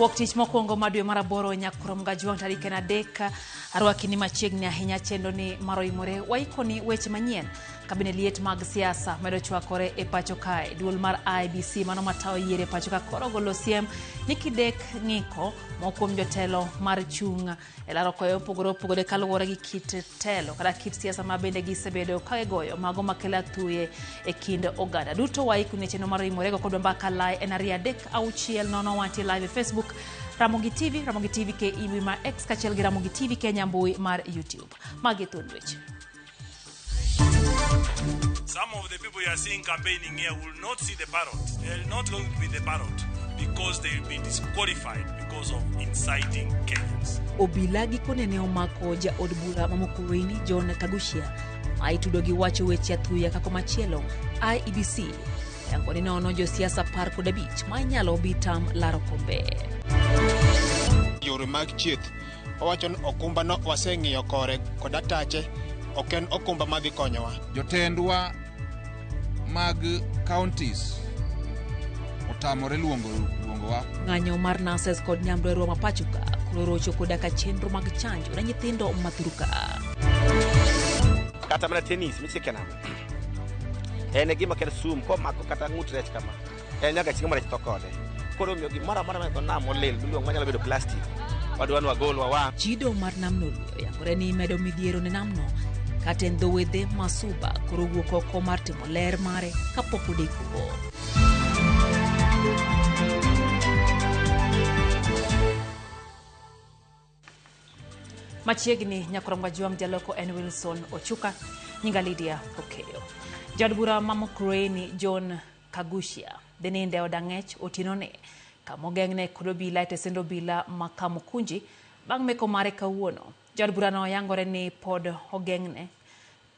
Wuok tich mokwongo ma dwe mar aboro nyakurom Gajwang' tarik en 3 arwaki ni machiegni ahinya chenro ni mar oimore waikoni weche manyien kabine liet mag siasa medo chwakore e pacho kae. Duol mar IEBC mano matayo yiero e pacho ka koro ogolo siem ni kidek ng'iko moko kuom jotelo mar chung' e laro koyo opogore opogore kaluwore gi kit telo kata kit siasa ma bende gisebedo ka gigoyo mago makelo athuye e kind oganda duto. Waikoni chenro mar oimore go kodwa mbaka lai en 2 3 6 0 wantie live e Facebook Ramogi TV, Ramogi TV KE mbui mar X kaachiel gi Ramogi TV Kenya mbui mar YouTube. Magi thuond weche. Some of the people you are seeing campaigning here will not see the parrot. They are not going to be the parrot because they will be disqualified because of inciting Kenyans. Obila gikone ne omako jaod bura ma Mukurweini John Kaguchia ma itudo gi wacho weche athuya ka komachielo IEBC yango ni nono josiasa 15 ma inyalo bi tam laro kombe. Yore mag chieth owacho ni okumba no waseng'iyo kore kod atache ok en okumba madhi konyowa. Jotendwa mag counties otamore luongowa. Ng'anyo mar nurses kod nyamrerwa ma pacho ka koro rocho koda ka chenro mag chanjo ne nyithindo ma thurka. Kata mana tennis michike nam en e gima kelo sum komako kata ng'ut rech kama en nyaka chieng' rech tho kode. Koro omiyo gimoro amora ma nam olil miluongo manyalo bedo plastic wadwa ni wagol wawang'. Chido mar nam Lolwe oyangore ni medo midhiero ne namno kata en dho wedhe ma Suba koro wuok oko mar timo ler mare kapok odeko. Machiegni nyakoromba Juang jaloko en Wilson Ochuka, nyinga Lydia Okeyo. Jaod bura ma Mukurweini John Kaguchia dhi ninde e od ang'ech otieno ni kama ogeng'ne kod obila e tesend obila ma Kamukunji bang' meko mare kawuono. Jaod burano yangore ni pod ogeng'ne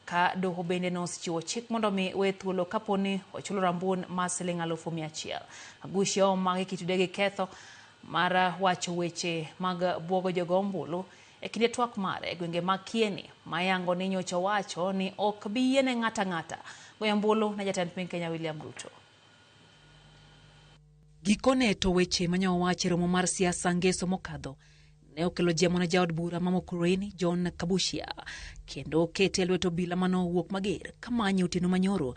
ka doho bende nosechiwo chik mondo mi we thuolo kapo ni ochulo rambuon mar siling 100,000. Kaguchia omaki kitude gi ketho mar wacho weche mag buogo jogo ombulu e kinde twak mare e gwenge mag Kieni ma yango ni nyocha owacho ni ok bi yiene ng'ata ng'ata goyo ombulu ne jatend piny Kenya William Ruto. Gikone to weche mane owach e romo mar siasa ngeso mokadho ne okelo jemo ne jaod bura ma Mukurweini John Kabuchia kendo okete e lwet obila mane owuok mager kamanye otieno manyoro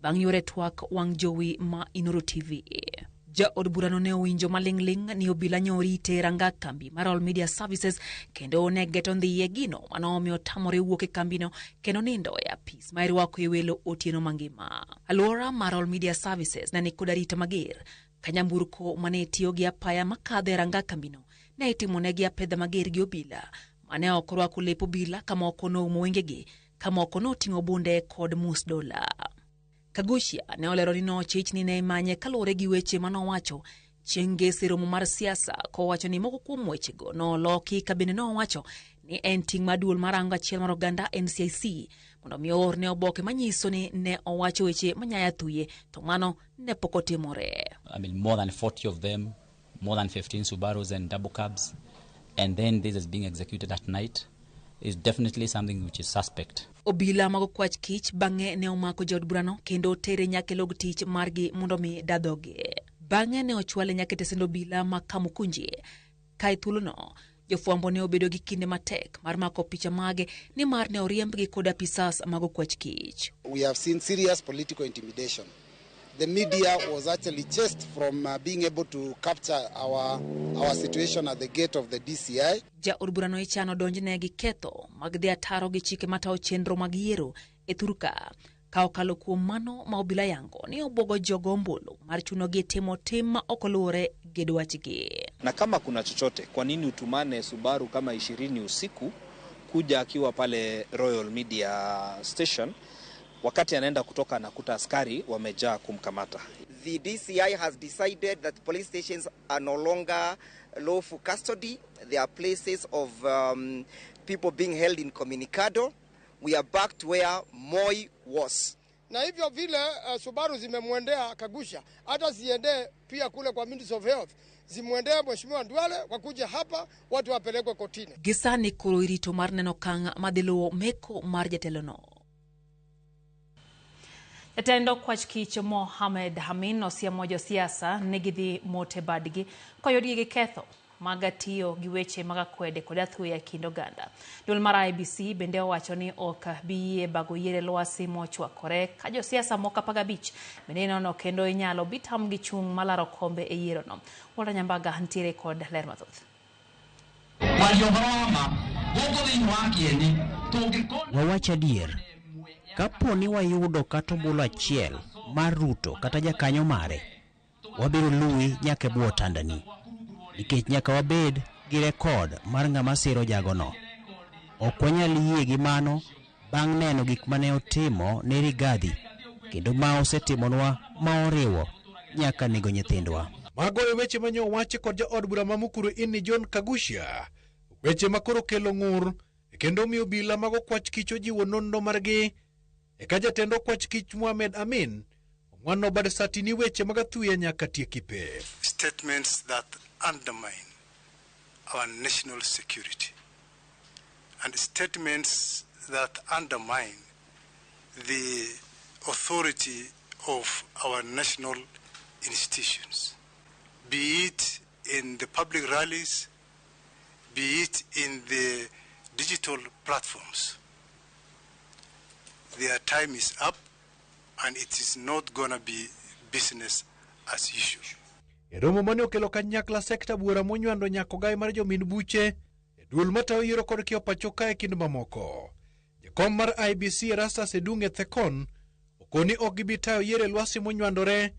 bang' yore twak wang' jowi ma Inoro TV. Jaod burano ne owinjo maling'ling' ni obila nyorite e ranga kambi mar All Media Services kendo ne geto ndhiye gino mane omiyo otamore wuok e kambino kendo nindo e apis ma irwako e welo otieno mangima. Alwora mar All Media Services ne nikod arita mager ka nyamburko mane tiyo gi apaya makadho e ranga kambino ne itimonegi apedha mager gi obila mane ok orwako lep obila ka moko noumo wengegi ka moko noting'o bunde kod mus dola. Kaguchia ne olero ni nochich ni ne imanye kaluwore gi weche manowacho chieng' ngeso e romo mar siasa kowacho ni moko kuom wechego noloki ka bende nowacho ni en ting' mar duol mar rango achiel mar oganda NCIC mondo mi oorne oboke manyiso ni ne owacho weche manyaya thuye to mano ne pok otimore. I mean, more than 40 of them, more than 15 Subarus and double cabs, and then this is being executed at night is definitely something which is suspect. Obila mag okwach kich bang'e ne omako jaod burano kendo otere nyaka e log tich margi mondo mi dadhogi. Bang'e ne ochwale nyaka e tesend obila ma Kamukunji. Ka e thuolono, jofwambo ne obedo gi kinde matek mar mako picha mage nimar ne oriembgi kod apisas mag okwach kich. We have seen serious political intimidation. The media was actually chased from being able to capture our situation at the gate of the DCI. Jaod burano ichano donjne gi ketho mag dhi ataro gi chike matayo chenro mag yiero e thurka ka okalo kuom mano ma obila yango ni obwogo jogo ombulu mar chunogi timo tim ma ok oluwore gi dwachgi. Na kama kuna chochote, kwa nini utumane Subaru kama 20 usiku kuja akiwa pale Royal Media Station, wakati anaenda kutoka anakuta askari wamejaa kumkamata. The DCI has decided that police stations are no longer lawful custody. They are places of people being held incommunicado. We are back to where Moi was. Na hivyo vile Subaru zimemwendea Kaguchia, hata ziende pia kule kwa Ministry of Health, zimwendee Mheshimiwa Duale, wakuje hapa watu wapelekwe kotini. Gisani koro irito mar neno okang' madhi luwo meko mar jatelono. Jatend okwach kich Mohamed Amin osiemo josiasa ni gidhi mote badgi koyudgi gi ketho mag tiyo gi weche mag akwede kod athuya e kind oganda. Duol mar IEBC bende owacho ni ok bi yie bago yiero e lwasi mochwakore ka josiasa moko 15 bende inono kendo inyalo bi tamgi chung' malaro kombe e yierono. Walter Nyambaga ntiere kod ler mathoth. Wawach adier, kapo ni wayudo kata ombulu achiel mar Ruto kata jakanyo mare, wabiro luwi nyaka e bwo otandani, nikech nyaka wabed gi rekod mar ng'ama siro jagono. Ok wanyal yie gi mano bang' neno gik mane otimo ne Rigathi kendo ma osetimonwa ma oriwo nyaka nego nyithindwa. Mago e weche mane owachi kod jaod bura ma Mukuru Ini John Kaguchia, weche makoro kelo ng'ur kendo miyo obila mag okwach kich ojiwo nonro margi. Eka jatend okwach kich Mohamed Amin ong'wano bad sati ni weche mag athuya nyaka tieki pep. Statements that undermine our national security and statements that undermine the authority of our national institutions, be it in the public rallies, be it in the digital platforms. Their time is up and it is not going to be business as usual. E romo mane okelo kanyakla sekta buora monywando nyako gai mar jomin buche e duol matayo yiero kod kiewo pacho ka e kind mamoko. Jakom mar IEBC Erastus Edung' Ethekon okoni ok gibi tayo yiero e lwasi monywandore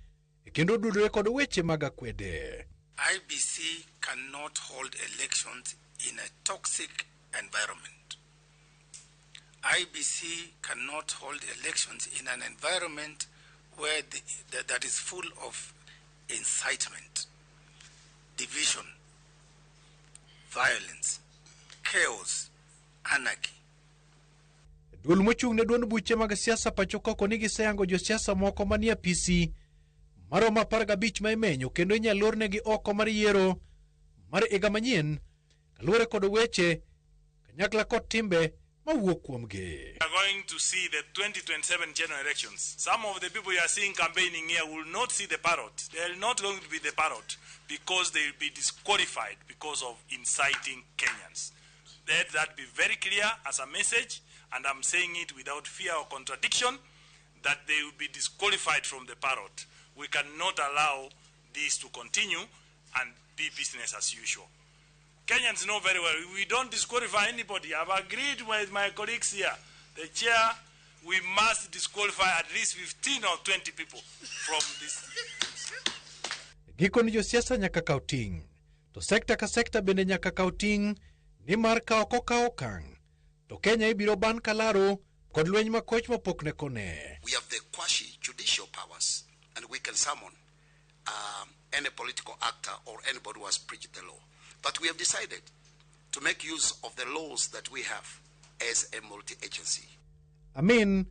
e kendo odudore kod weche mag akwede. IEBC cannot hold elections in a toxic environment. IEBC cannot hold elections in an environment where that is full of incitement, division, violence, chaos, anarchy. Duol mochung' ne duond buche mag siasa pacho ka okoni giseyango josiasa moko manie apisi maromo 15 ma imenyo kendo inyalo lornegi oko mar yiero mar higa manyien kaluwore kod weche kanyakla kod timbe mawuok kuomgi. We are going to see the 2027 general elections. Some of the people you are seeing campaigning here will not see the parrot. They are not going to be the parrot because they will be disqualified because of inciting Kenyans. Let that be very clear as a message, and I'm saying it without fear or contradiction, that they will be disqualified from the parrot. We cannot allow this to continue and be business as usual. Kenyans know very well, we don't disqualify anybody. I've agreed with my colleagues here, the chair, we must disqualify at least 15 or 20 people from this. Gikoni josiasa nyaka kaw ting', to sekta ka sekta bende nyaka kaw ting' nimar ka ok okaw okang', to Kenya ibiro ban kalaro kod lweny makoch mapok ne kone. We have the quasi judicial powers and we can summon any political actor or anybody who has breached the law. But we have decided to make use of the laws that we have as a multi-agency. Amin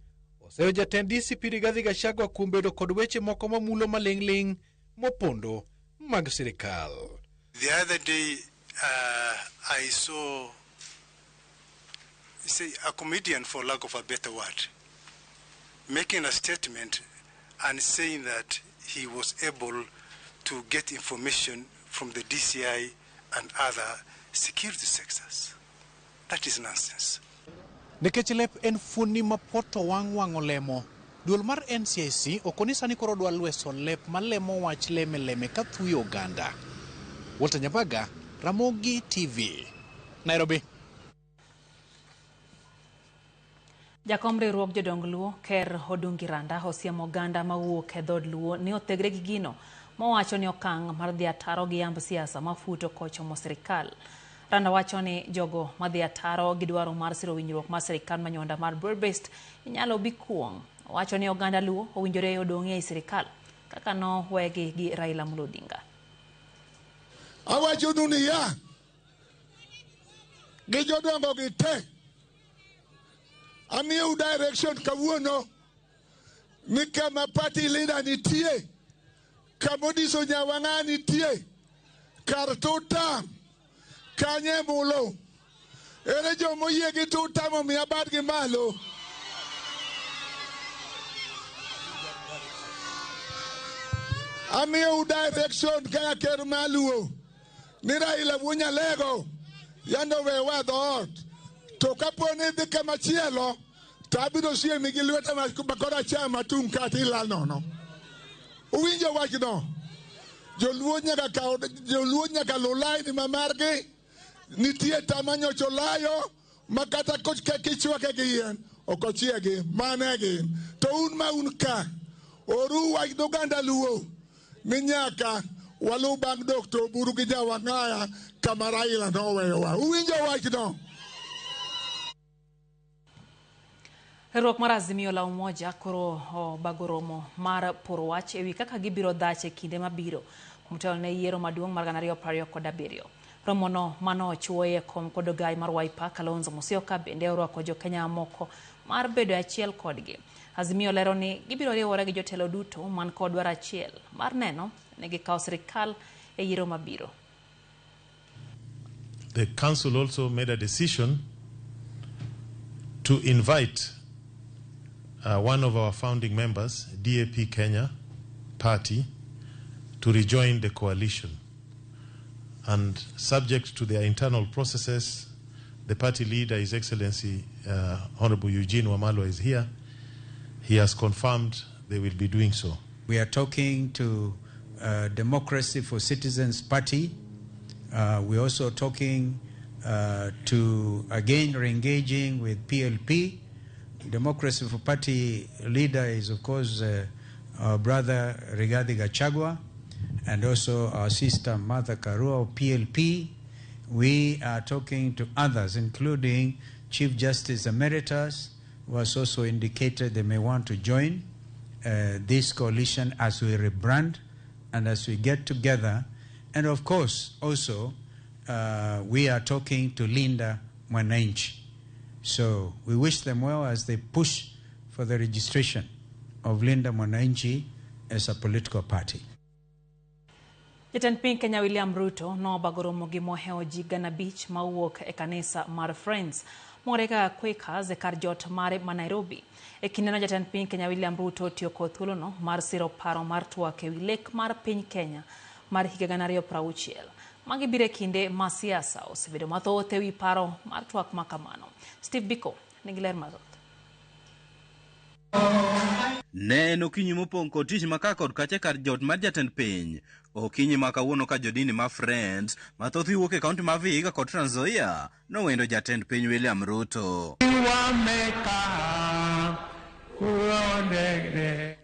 oseyo jatend DCP Rigathi Gachagua kuom bedo kod weche moko mamulo maling'ling' mopondo mag sirikal. The other day, I saw, say, a comedian, for lack of a better word, making a statement and saying that he was able to get information from the DCI and other security sectors. That is nonsense. Nikech lep en fuoni mapoto wang' wang' olemo, duol mar NCIC okoni sani koro dwa lweso lep malemo wach leme leme ka thuyo oganda. Walter Nyambaga, Ramogi TV, Nairobi. Jakom riwruog jodong Luo, Ker Odungi Randa, osiemo oganda mawuok e dhood Luo ni othegre gi gino mowacho ni okang' mar dhi ataro gi yamb siasa mafuto kochomo sirikal. Randa wacho ni jogo madhi ataro gi dwaro mar siro winjruok mar sirikal manywanda mar broad-based inyalo bi kuong'. Owacho ni oganda Luo owinjore odong' ei sirikal kaka nowegi gi Raila Amolo Odinga. Awachonu niya, gi jodongo gi te, amiyou direction kawuono ni kama party leader nitie, kama Odiso Nyawang'a nitie, kar tutam, kanye mulo. Ere jomoyie gi tutam omiya badgi malo. Amiyou direction kaka ker maluo ni Raila wuo Nyalego yando wewa dhoot to kapo ni idhi kama chielo to abiro siemi gi lweta ma koracham atung' kata ilal nono. Uwinjo wachno? Joluo nyaka kaw joluo nyaka luw laini ma margi nitie tama nyocha olayo ma kata kichwake gi yien ok ochiegi mane gin to un ma un ka oru wach oganda luo ni nyaka waluw bang' Dr. Oburu gi Jawang'aya kama Raila noweyowa. Uwinjo wachno? Riwruok mar Azimio la Umoja koro obago romo mar poro wach ewi kaka gibiro dhach e kinde mabiro kuom telo ne yiero maduong' mar 2027. Romono mano ochuoye kom kod ogai mar Wiper Kalonzo Musyoka bende orwako jokenya moko mar bedo e achiel kodgi. Azimio lero ni gibiro riwore gi jotelo duto man kod dwaro achiel mar neno ni gikawo sirikal e yiero mabiro. The council also made a decision to invite one of our founding members, DAP Kenya Party, to rejoin the coalition. And subject to their internal processes, the party leader, His Excellency Honorable Eugene Wamalwa, is here. He has confirmed they will be doing so. We are talking to Democracy for Citizens Party. We're also talking to, again, re-engaging with PLP. Democracy for Party leader is, of course, our brother Rigathi Gachagua, and also our sister Martha Karua of PLP. We are talking to others, including Chief Justice Emeritus, who has also indicated they may want to join this coalition as we rebrand and as we get together. And of course, also, we are talking to Linda Mwananchi. So we wish them well as they push for the registration of Linda Mwananchi as a political party. Jatend piny Kenya William Ruto nobago romo gi mohewo ji 5,000 mawuok e kanisa mar Friends mong'ere kaka Quakers e kar jot mare ma Nairobi. E kindeno jatend piny Kenya William Ruto otiyo kod thuolono mar siro paro mar twak ewi lek mar piny Kenya mar higa 2060. Magi biro e kinde ma siasa osebedo mathoth ewi paro mar twak ma kamano. Steve Biko nigi ler mathoth. Ne en okinyi mopong' kod tich ma ka kod kacha kar jot mar jatend piny. Okinyi ma kawuono ka jodini ma Friends mathoth wuok e kaunti ma Vihiga kod Trans Nzoia nowendo jatend piny William Ruto.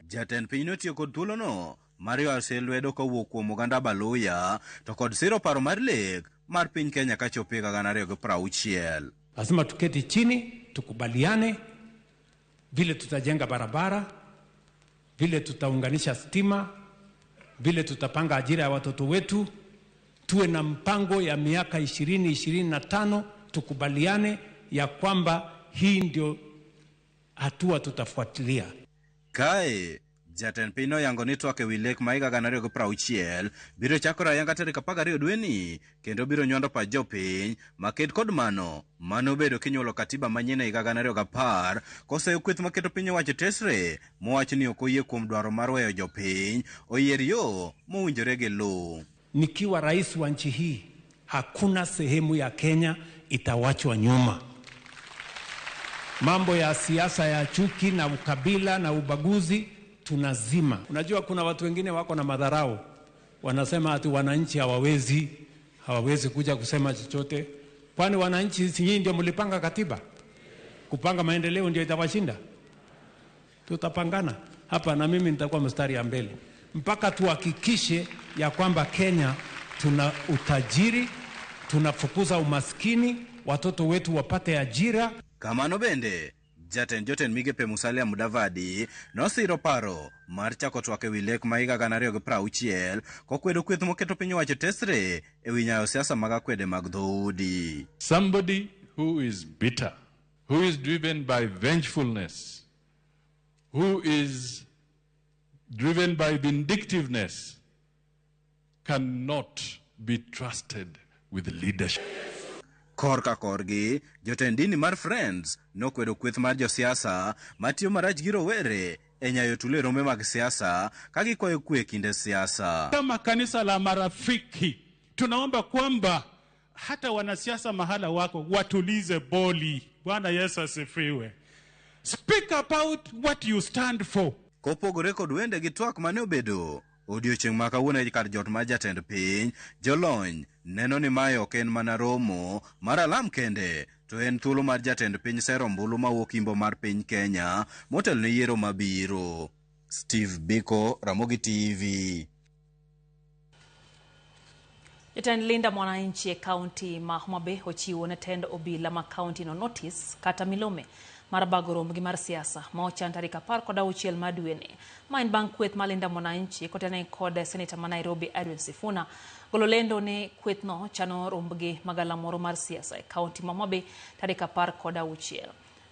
Jatend piny notiyo kod thuolono mar ywayo lwedo kowuok kuom oganda Baluya to kod siro paro mar lek mar piny Kenya kachopo higa 2060. Lazima tuketi chini tukubaliane vile tutajenga barabara, vile tutaunganisha stima, vile tutapanga ajira ya watoto wetu, tuwe na mpango ya miaka 20-25, tukubaliane ya kwamba hii ndio hatua tutafuatilia. Kae jatend piny noyango ni twak ewi lek ma higa 2060 biro chakore ayanga tarik 12 dweni kendo biro nywando pach jopiny maket kod mano manobedo kinyuolo katiba manyien e higa 2010 koseyo kweth maketo piny owacho tesre mowacho ni ok oyie kuom dwaro mar weyo jopiny oyier yo mowinjore gi luw. Nikiwa rais wa nchi hii, hakuna sehemu ya Kenya itawachwa nyuma. Mambo ya siasa ya chuki na ukabila na ubaguzi tunazima. Unajua kuna watu wengine wako na madharau, wanasema ati wananchi hawawezi kuja kusema chochote. Kwani wananchi si nyinyi ndio mlipanga katiba? Kupanga maendeleo ndio itawashinda? Tutapangana hapa na mimi nitakuwa mstari ya mbele mpaka tuhakikishe ya kwamba Kenya tuna utajiri, tunafukuza umaskini, watoto wetu wapate ajira. Kamano bende jatend jotend migepe Musalia Mudavadi nosiro paro mar chako twak ewi lek ma higa 2060 kokwedo kweth moketo piny owacho tesre ewi nyayo siasa mag akwede mag dhoudi. Somebody who is bitter, who is driven by vengefulness, who is driven by vindictiveness, cannot be trusted with leadership. Korka korgi, jotend dini mar Friends nokwedo kweth mar josiasa matiyo marach gi rowere e nyayo tulo e rombe mag siasa ka gikwayo kwe e kinde siasa. Kama kanisa la Marafiki tunaomba kwamba hata wanasiasa mahala wako watulize boli. Bwana Yesu asifiwe. Speak about what you stand for. Kopogore kod wende gi twak mane obedo odiochieng' ma kawuono e kar jot mar jatend piny, jolony neno ni mae ok en mana romo mar alam kende, to en thuolo mar jatend piny sero ombulu mawuok imbo mar piny Kenya motelo ne yiero mabiro. Steve Biko, Ramogi TV. Jatend Linda Mwananchi e kaunti ma Homa Bay ochiwo ne tend obila ma kaunti no notice kata milome mar bago rombgi mar siasa ma ochan tarik 16 mar dweni. Ma en bang' kweth mar Linda Mwananchi kotene kod seneta ma Nairobi Edwin Sifuna golo lendo ni kwethno chano rombgi magalamoro mar siasa e kaunti ma Homa Bay tarik 16.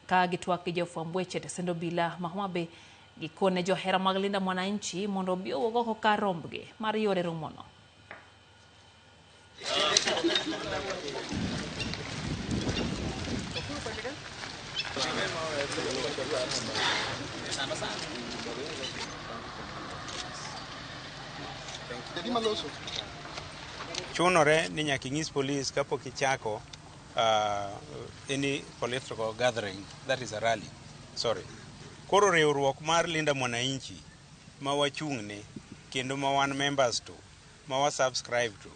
Ka gitwak gi jofwamb weche tesend obila ma Homa Bay gikone johera mag Linda Mwananchi mondo obi owuog oko kar rombgi mar yore romono. Chunore ni nyaka inyis polis kapok ichako any political gathering, that is a rally. Sorry. Koro riwruok mar Linda Mwananchi ma wachung'ne kendo ma wan members to, ma wa subscribe to,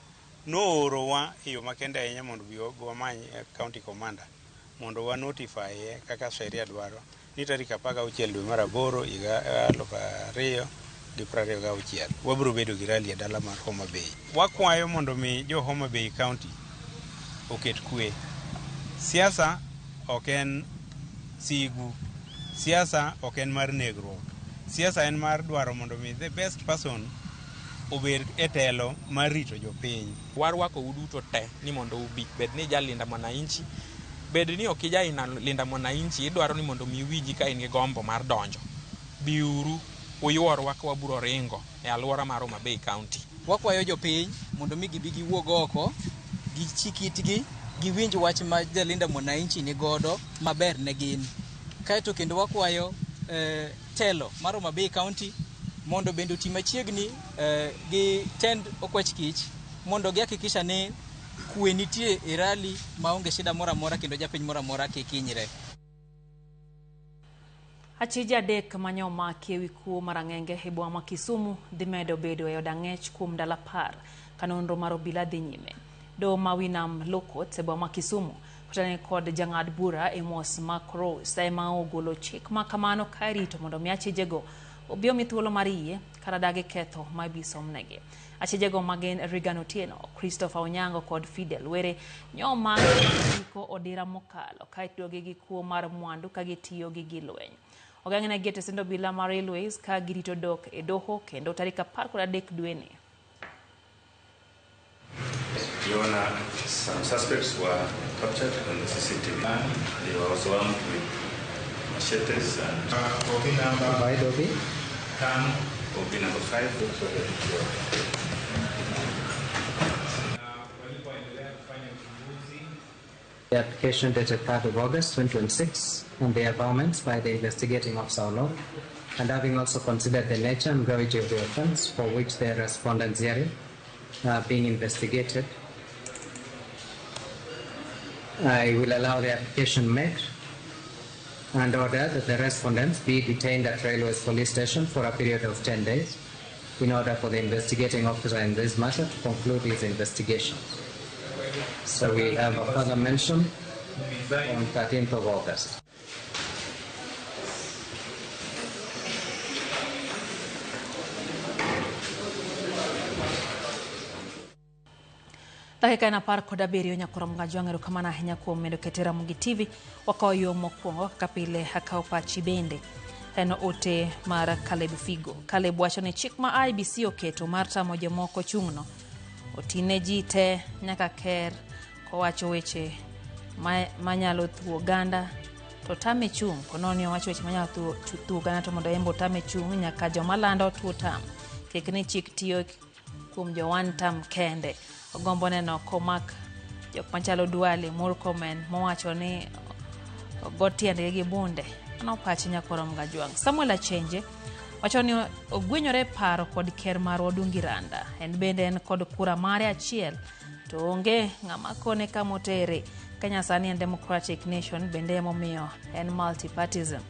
noorowa e yo makende ahinya mondo bi wamany county commander mondo wa notify kaka sheria dwaro ni tarik 16 dwe mar 8 higa 2026 wabiro bedo gi rally e dala mar Homa Bay. Wakwayo mondo mi jo Homa Bay County oket kwe. Siasa ok en sigu, siasa ok en mar negruok, siasa en mar dwaro mondo mi the best person obed e telo mar rito jopiny. Warwako uduto te ni mondo ubi, bed ni ija Linda Mwananchi, bed ni ok ija Linda Mwananchi, idwaro ni mondo mi iwinji ka in gi gombo mar donjo. Biuru uyuorwa ka wabiro ringo e alwora mar Homa Bay County. Wakwayo jopiny mondo mi gibi giwuog oko, gichik itgi, giwinj wach ma Jalinda Mwananchi ni godo maber ne gin. Kaeto kendo wakwayo telo mar Homa Bay County mondo bende oti machiegni gi tend okwach kich mondo gihakikisha ni kwe nitie e rally maonge shida moro amora kendo japiny moro amora kik hinyre. Achije adek mane omaki ewi kuo mar ang'enge e boma ma Kisumu dhi medo bedo e od ang'ech kuom ndalo 10 ka nonro mar obila dhi nyime. Doho ma Winam Law Courts e boma ma Kisumu kotene kod jang'ad bura Amos Makros ema ogolo chik ma kamano ka irito mondo mi achijego obi omi thuolo mar yie kata dagi ketho ma ibi somnegi. Achijego magin Regan Otieno, Christopher Onyango kod Fidel Were nyo giko odira mokalo ka itudogi gi kuo mar mwandu ka gitiyo gi gilweny. Ogeng'negi e tesend obila mar Railways ka girito dok e doho kendo tarik 13 dweni. Your Honor, some suspects were captured on the CCTV. They were also armed with machetes and OB number 5, OB number 5. The application dated 3rd of August 2026 and the averments by the investigating officer alone, and having also considered the nature and gravity of the offense for which the respondents herein are being investigated, I will allow the application made and order that the respondents be detained at Railways Police Station for a period of 10 days in order for the investigating officer in this matter to conclude his investigation. So we have a further mention on 13th of August. Dakika en 17 nyakoro mga erokamano ahinya kuom medo kete Ramogi TV wakawo yo mokwongo kaka pile akawo pachi bende en ote mar Caleb Figo. Caleb wacho ni chik ma IBC oketo mar tamo jomoko chung'no otine ji te nyaka ker kowacho weche manyalo thuo oganda to tame chung' kononi owacho weche manyalo thuo oganda to mondo embo otame chung' nyaka joma lando tuo tam kik ni chik tiyo kuom jo one term kende. Ogombo neno komak jok machalo Duale Murkomen mowacho ni ogo tiendgi gi bunde Mano pach nyakwar Mgajwang'. Samuel Achenje wacho ni ogwenyore paro kod ker marwa Odungi Randa. En bende en kod kura mare achiel to onge ng'ama kone kamotere. Kenya sani en democratic nation bende emomiyo en multipartism.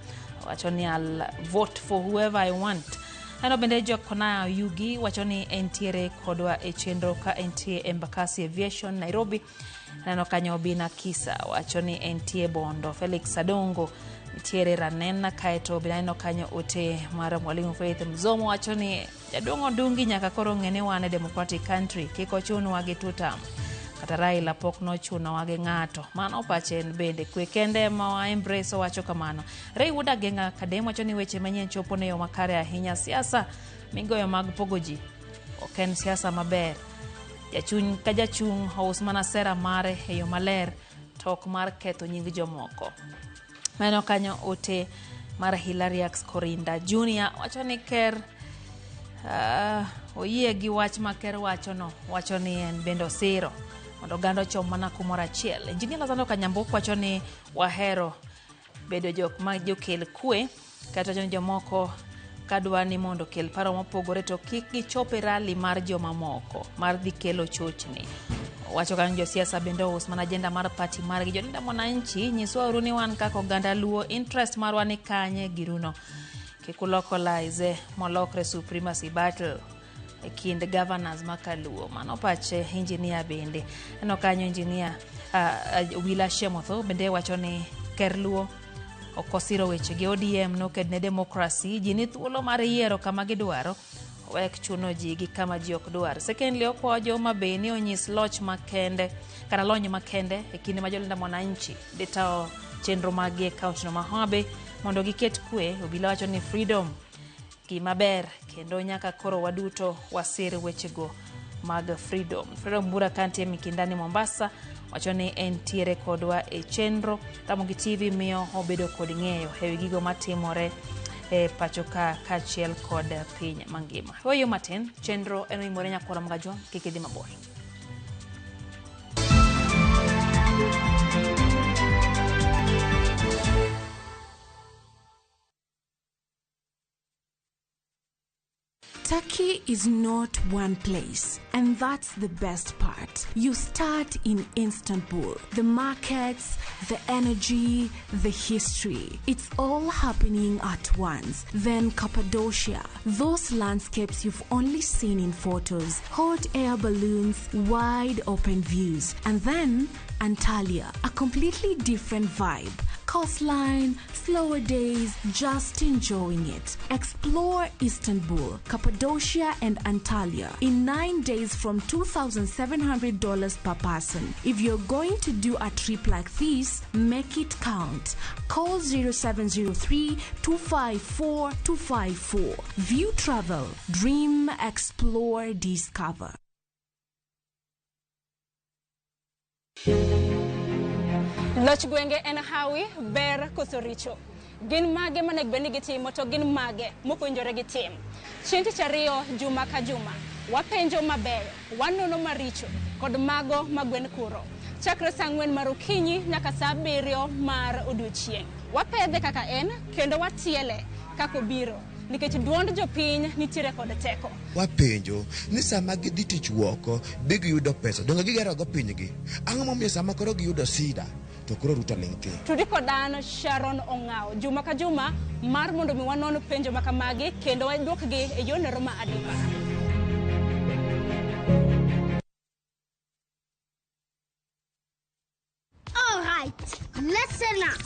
Wacho ni I'll vote for whoever I want. Ano bende Jokonaya Oyugi wacho ni entiere kodwa e chenro ka entie Embakasi Aviation Nairobi. Aneno kanyo Obina Kisa wacho ni entie Bondo. Felix Adongo nitiere Ranena, kaeto bende aneno kanyo ote mar Mwalimu Faith Mzomo wacho ni jaduong' Odungi nyaka koro ng'e ni wan e democratic country, kik ochunwa gi tutam. Kata Raila pok nochunowa gi ng'ato. Mano pache en bende kwe kende ema wa embrace owacho kamano. Ray Wuod Agenga Kadem wacho ni weche manyien chopo ne yo makare ahinya. Siasa migoyo mag pogo ji ok en siasa maber. Jachung' ka jachung' ous mana sera mare e yo maler to ok mar ketho nying jomoko. Mano kanyo ote mar Hilariax Korinda Junior wacho ni ker oyie gi wach ma ker wachono, wacho ni en bende osiro mondo oganda ochom mana kumoro achiel. Engineer Lazaro Kanyambok wacho ni wahero bedo jok ma jokel kwe, kata wacho ni jomoko kadwa ni mondo okel paro mopogore to kik gichop e rally mar jomamoko mar dhi kelo chochni. Wacho kanyo josiasa bende ous mana agenda mar party margi. Jolinda Mwananchi nyiswa uru ni wan kaka oganda Luo interest marwa ni kanye giruno. Kik ulocalize molokre supremacy battle e kind governors ma kaluo. Mano pache engineer bende. Aneno kanyo engineer Wila Shemotho bende wacho ni ker Luo ok osiro weche gi ODM noked ne democracy. Ji ni thuolo mar yiero kama gidwaro, wek chuno ji gi kama ji ok dwar. Secondly, okwayo jo Homa Bay ni onyis loch makende kata lony makende e kinde ma Jolinda Mwananchi dhi tayo chenro maggi e kaunti no ma Homa Bay mondo giket kwe. Obila wacho ni freedom gima ber kendo nyaka koro waduto wasir wechego mag freedom. Freedom Bura kantie Mikindani Mombasa wacho ni entiere kodwa e chenro. Ramogi TV miyo obedo kod ng'eyo ewi gigo matimore e pacho ka kaachiel kod piny mangima. Weyo matin, chenro en oimore nyakwara Mgajwa, kik idhi mabor. Turkey is not one place, and that's the best part. You start in Istanbul. The markets, the energy, the history. It's all happening at once. Then Cappadocia, those landscapes you've only seen in photos, hot air balloons, wide open views. And then Antalya, a completely different vibe. Coastline, slower days, just enjoying it. Explore Istanbul, Cappadocia, and Antalya in 9 days from $2,700 per person. If you're going to do a trip like this, make it count. Call 0703 254 254. View Travel. Dream, explore, discover. Loch gwenge en hawi, ber koso richo. Gin mage monego bed ni gitimo to gin mage mok owinjore gitim. Chieng' tich ariyo juma ka juma, wapenjo mabeyo, wanono maricho kod mago ma gwen kuro. Chakre saa 4 mar okinyi nyaka saa 7 mar odiochieng'. Wapedhe kaka en kendo watiele kaka obiro nikech duond jopiny nitiere kod teko. Wapenjo ni sama gidhi tich woko bi giyudo pesa donge gigerogo pinygi ang'o momiyo sama koro giyudo sida to koro Ruto ling' thi. Tudi kod an Sharon Ong'awo juma ka juma mar mondo mi wanon penjo ma kamagi kendo waduokgi e yorno ma adimba. All right, listen up.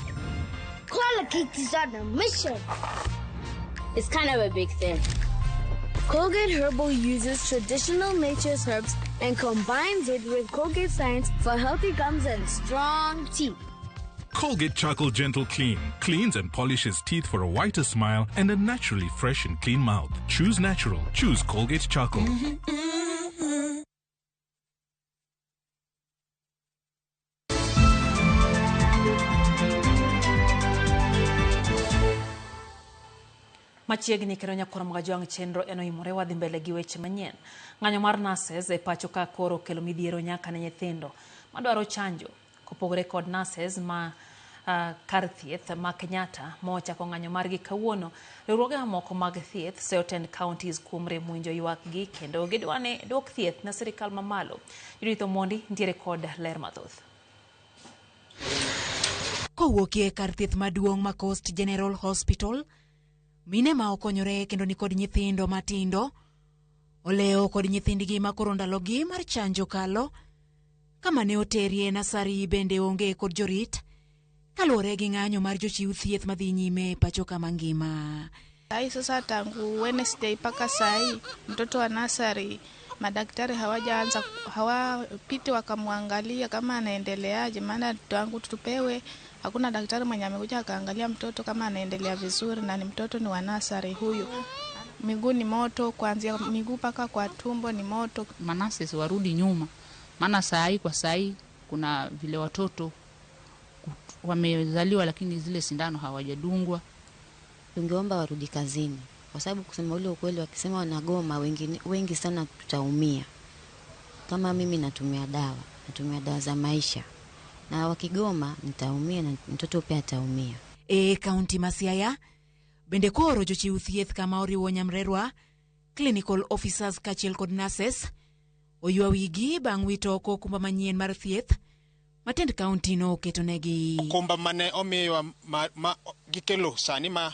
Colgate is on a mission. It's kind of a big thing. Colgate Herbal uses traditional nature's herbs and combines it with Colgate science for healthy gums and strong teeth. Colgate Charcoal Gentle Clean cleans and polishes teeth for a whiter smile and a naturally fresh and clean mouth. Choose natural. Choose Colgate Charcoal. Machiegni kendo nyakwar Mgajwang' chenro en oimore wadhi mbele gi weche manyien. Ng'anyo mar nurses e pacho ka koro okelo midhiero nyaka ne nyithindo madwaro chanjo. Kopogore kod nurses ma kar thieth ma Kenyatta mochako ng'anyo margi kawuono. Riwruoge mamoko mag thieth seyo tend counties kuom rem winjo ywakgi kendo gidwa ni duok thieth ne sirikal mamalo. Judith Omondi nitiere kod ler mathoth. Kowuokie kar thieth maduong' ma Coast General Hospital, mine ma okonyore kendo nikod nyithindo matindo olewo kod nyithindgi ma koro ndalogi mar chanjo kalo kama ne oterie nasari bende onge kod jorit kaluwore gi ng'anyo mar jochiw thieth madhi nyime e pacho kama ngima. Sai sasa tangu Wednesday mpaka sai mtoto wa nasari madaktari hawajaanza hawapiti wakamwangalia kama anaendeleaje, maana tangu tupewe hakuna daktari mwenye amekuja akaangalia mtoto kama anaendelea vizuri, na ni mtoto ni wa nasari huyu. Miguu ni moto, kuanzia miguu mpaka kwa tumbo ni moto. Manurses warudi nyuma, maana saa hii kwa saa hii kuna vile watoto wamezaliwa lakini zile sindano hawajadungwa. Tungeomba warudi kazini, kwa sababu kusema ule ukweli, wakisema wanagoma wengi sana tutaumia. Kama mimi natumia dawa za maisha, na wakigoma nitaumia na mtoto pia ataumia. E kaunti ma Siaya bende koro jochiw thieth kama oriwo Nyamrerwa, clinical officers kaachiel kod nurses oywa wigi bang' wito oko okumba manyien mar thieth matend kaunti no oketonegi. Okumba mane omiwa ma gikelo sani ma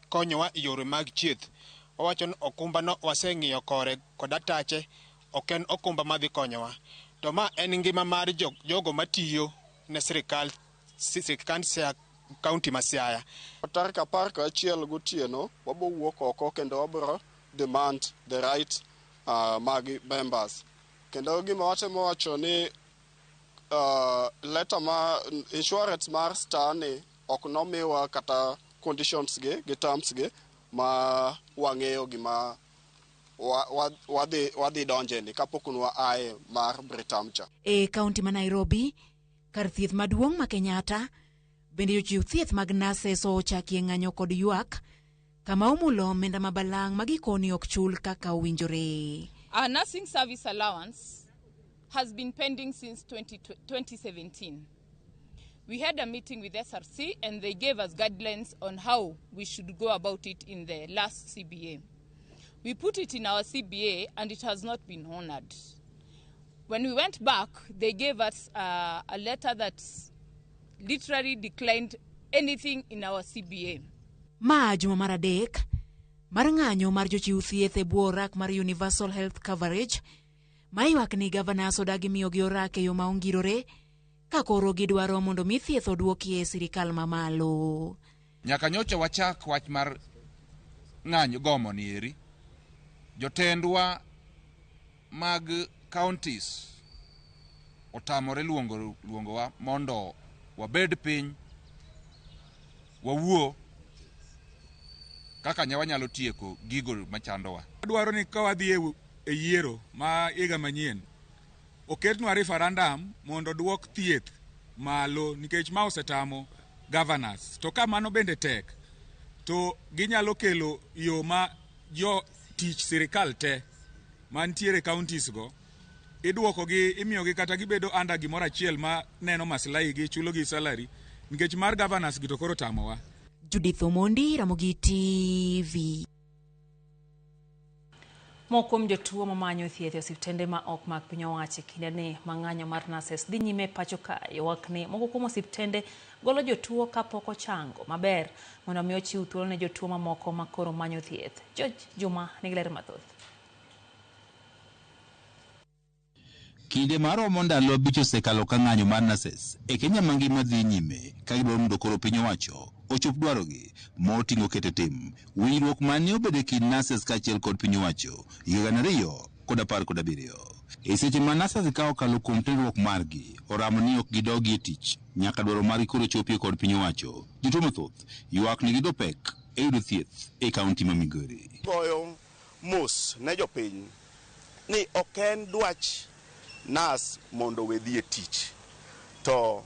konyowa e yore mag thieth, owacho ni okumba no waseng'iyo kore kod atache, ok en okumba madhi konyowa. To ma en ngima mar jogo matiyo ne sirikal kaunti ma Siaya. Tarik 11 gotieno wabo wuok oko kendo wabro demand the right mag members. Kendo gima watemo wacho ni letter ma insurance mar star ni ok nomiwa kata conditions gi terms gi ma wang'eyo gima wadhi donje ni kapok nwa ae mar Britam cha. E kaunti ma Nairobi, kar thieth maduong' ma Kenyatta bende jochiw thieth mag nurses ochakie ng'anyo kod ywak kama omulo omenda ma balang' ma gikoni ok chul kaka owinjore. Our nursing service allowance has been pending since 2017. We had a meeting with SRC and they gave us guidelines on how we should go about it in the last CBA. We put it in our CBA and it has not been honored. When we went back, they gave us a letter that literally declined anything in our CBA. Ma juma mar adek mar ng'anyo mar jochiw thieth e bwo orak mar Universal Health Coverage ma ywak ni governors odagi miyogi orak e yo ma ongirore ka koro gidwaro mondo mi thieth oduoki e sirikal mamalo. Nyaka nyocha wachak wach mar ng'anyo gomo ni eri, jotendwa mag counties otamore luongowa mondo wabed piny wawuo kaka wanyalo tieko gigo machandowa. Adwaro ni ka wadhi e yiero ma higa manyien, oketnwa referendum mondo duok thieth malo nikech ma osetamo governors. To ka mano bende tek, to ginyalo kelo yo ma jo tich sirikal te mantiere counties go iduokogi, imiyogi kata gibedo under gimoro achiel ma neno maslahi gi, chulogi salary, nikech mar governors gi to koro tamowa. Judith Omondi, Ramogi TV. Moko kuom jotuo mamanyo thieth e osiptende ma ok mag piny owacho e kindeni ma ng'anyo mar nurses dhi nyime pacho ka ywak ni moko kuom osiptende golo jotuo kapok ochango maber mondo mi ochiw thuolo ne jotuo mamoko ma koro manyo thieth. George Juma nigi ler mathoth. Kinde maromo ndalo 5 osekalo ka ng'anyo mar nurses e Kenya mangima dhi nyime ka gidwaro mondo koro piny owacho ochop dwarogi moting'o keto tim winjruok mane obedo e kind nurses kaachiel kod piny owacho higa 2017. E seche ma nurses ka okalo kuom tenruok margi oramo ni ok gidogi e tich nyaka dwaro margi koro chopie kod piny owacho. Jotuo mathoth ywak ni giyudo pek e yudo thieth e kaunti ma Migori. Goyo mos ne jopiny ni ok en dwach nas mondo wedhi e tich, to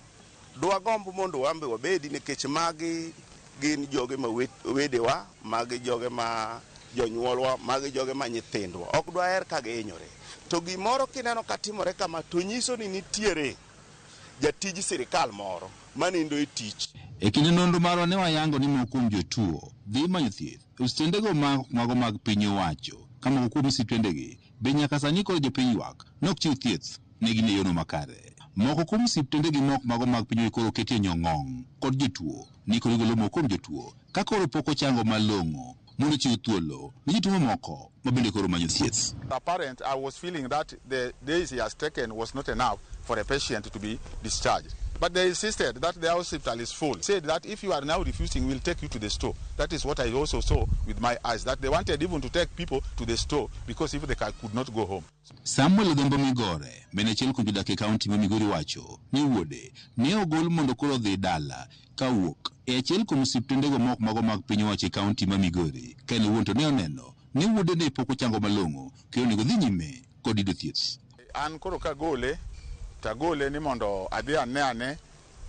dwagomb mondo wambe wabedi nikech magi gin joge ma wedewa, magi joge ma jonyuolwa, magi joge ma nyithindwa. Ok dwaher ka gihinyore. To gimoro kineno katimore kama to nyiso ni nitiere jatij sirikal moro manindo e tich. E kinde nonro marwa ne wayango ni moko kuom jotuo dhi manyo thieth e osiptendego mago mag piny owacho, ka moko kuom osiptendegi be nyaka sani koro jopiny ywak ni ok chiw thieth ne gin e yono makare. Moko kuom osiptendegi mok mago mag piny koro oketie nyong'ong' kod jotuo ni koro igolo moko kuom jotuo ka koro pok ochango malong'o mondo chiw thuolo ne jotuo mamoko ma bende koro manyo thieth. Apparent, I was feeling that the days he has taken was not enough for a patient to be discharged. But they insisted that the hospital is full. Said that if you are now refusing, we'll take you to the store. That is what I also saw with my eyes, that they wanted even to take people to the store because if they could not go home. Samuel Odhiambo Migore, bende achiel kuom jodak e kaunti ma Migori wacho ni wuode ne ogol mondo koro odhi dala ka wuok e achiel kuom osiptendego mok mago mag piny owacho e kaunti ma Migori. Ka en owuon to ne oneno ni wuode ne pok ochango malong'o kendo onego dhi nyime kod yudo thieth. An koro kagole, tagole ni mondo adhi ane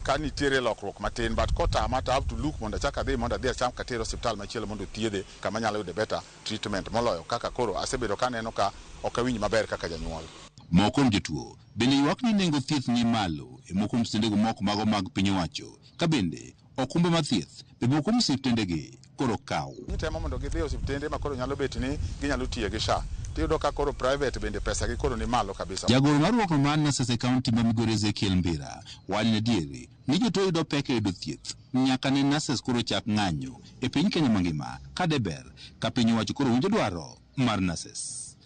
ka nitiere lokruok matin, but kotama to I have to look mondo achak adhi mondo adhi acham katere osiptal machielo mondo othiedhe kama anyalo yude better treatment moloyo kaka koro asebedo kaneno ka ok awinj maber kaka janyuol. Moko kuom jotuo bende ywak ni nengo thieth ni malo e moko kuom osiptendego moko mago mag piny owacho, ka bende okumba mar thieth be moko kuom osiptendegi koro kaw. Gitemo mondo gidhi e osiptende ma koro nyalo bet ni ginyalo tiyo gi SHA. Tiyudo ka koro private bende pesa gi koro ni malo kabisa. Jagoro mar riwruok mar Nurses e kaunti ma Migori Ezekiel Mbira wacho ni adieri ni jotuo yudo pek e yudo thieth nyaka ne nurses koro chak ng'anyo e piny Kenya mangima ka deber ka piny owacho koro winjo dwaro mar nurses.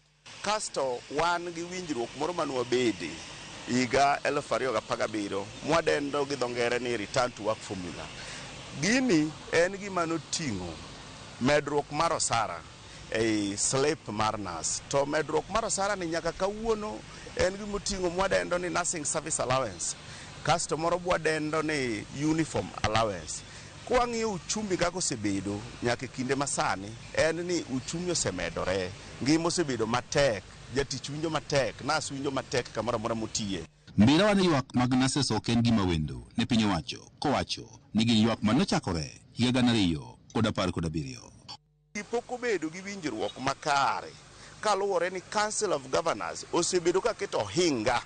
Kasto wan gi winjruok moro mane wabede higa 2017 mwadendo gi dho ngere ni return to work formula. Gini en gima noting'o medruok mar osara ei slip mar nurse. To medruok mar osara ni nyaka kawuono en gima oting'o mwadendo ni nursing service allowance. Kasto moro mwadendo ni uniform allowance. Kwang'iyo uchumi kaka osebedo nyaka e kinde masani, en ni uchumi osemedore, ngima osebedo matek, jatich winjo matek, nurse winjo matek kamoro amora motiye. Mbira wane ywak mag nurses ok en gima wendo ne piny owacho, kowacho ni gin ywak manochakore higa 2017. Pok obedo gi winjruok makare kaluwore ni Council of Governors osebedo ka keto ohinga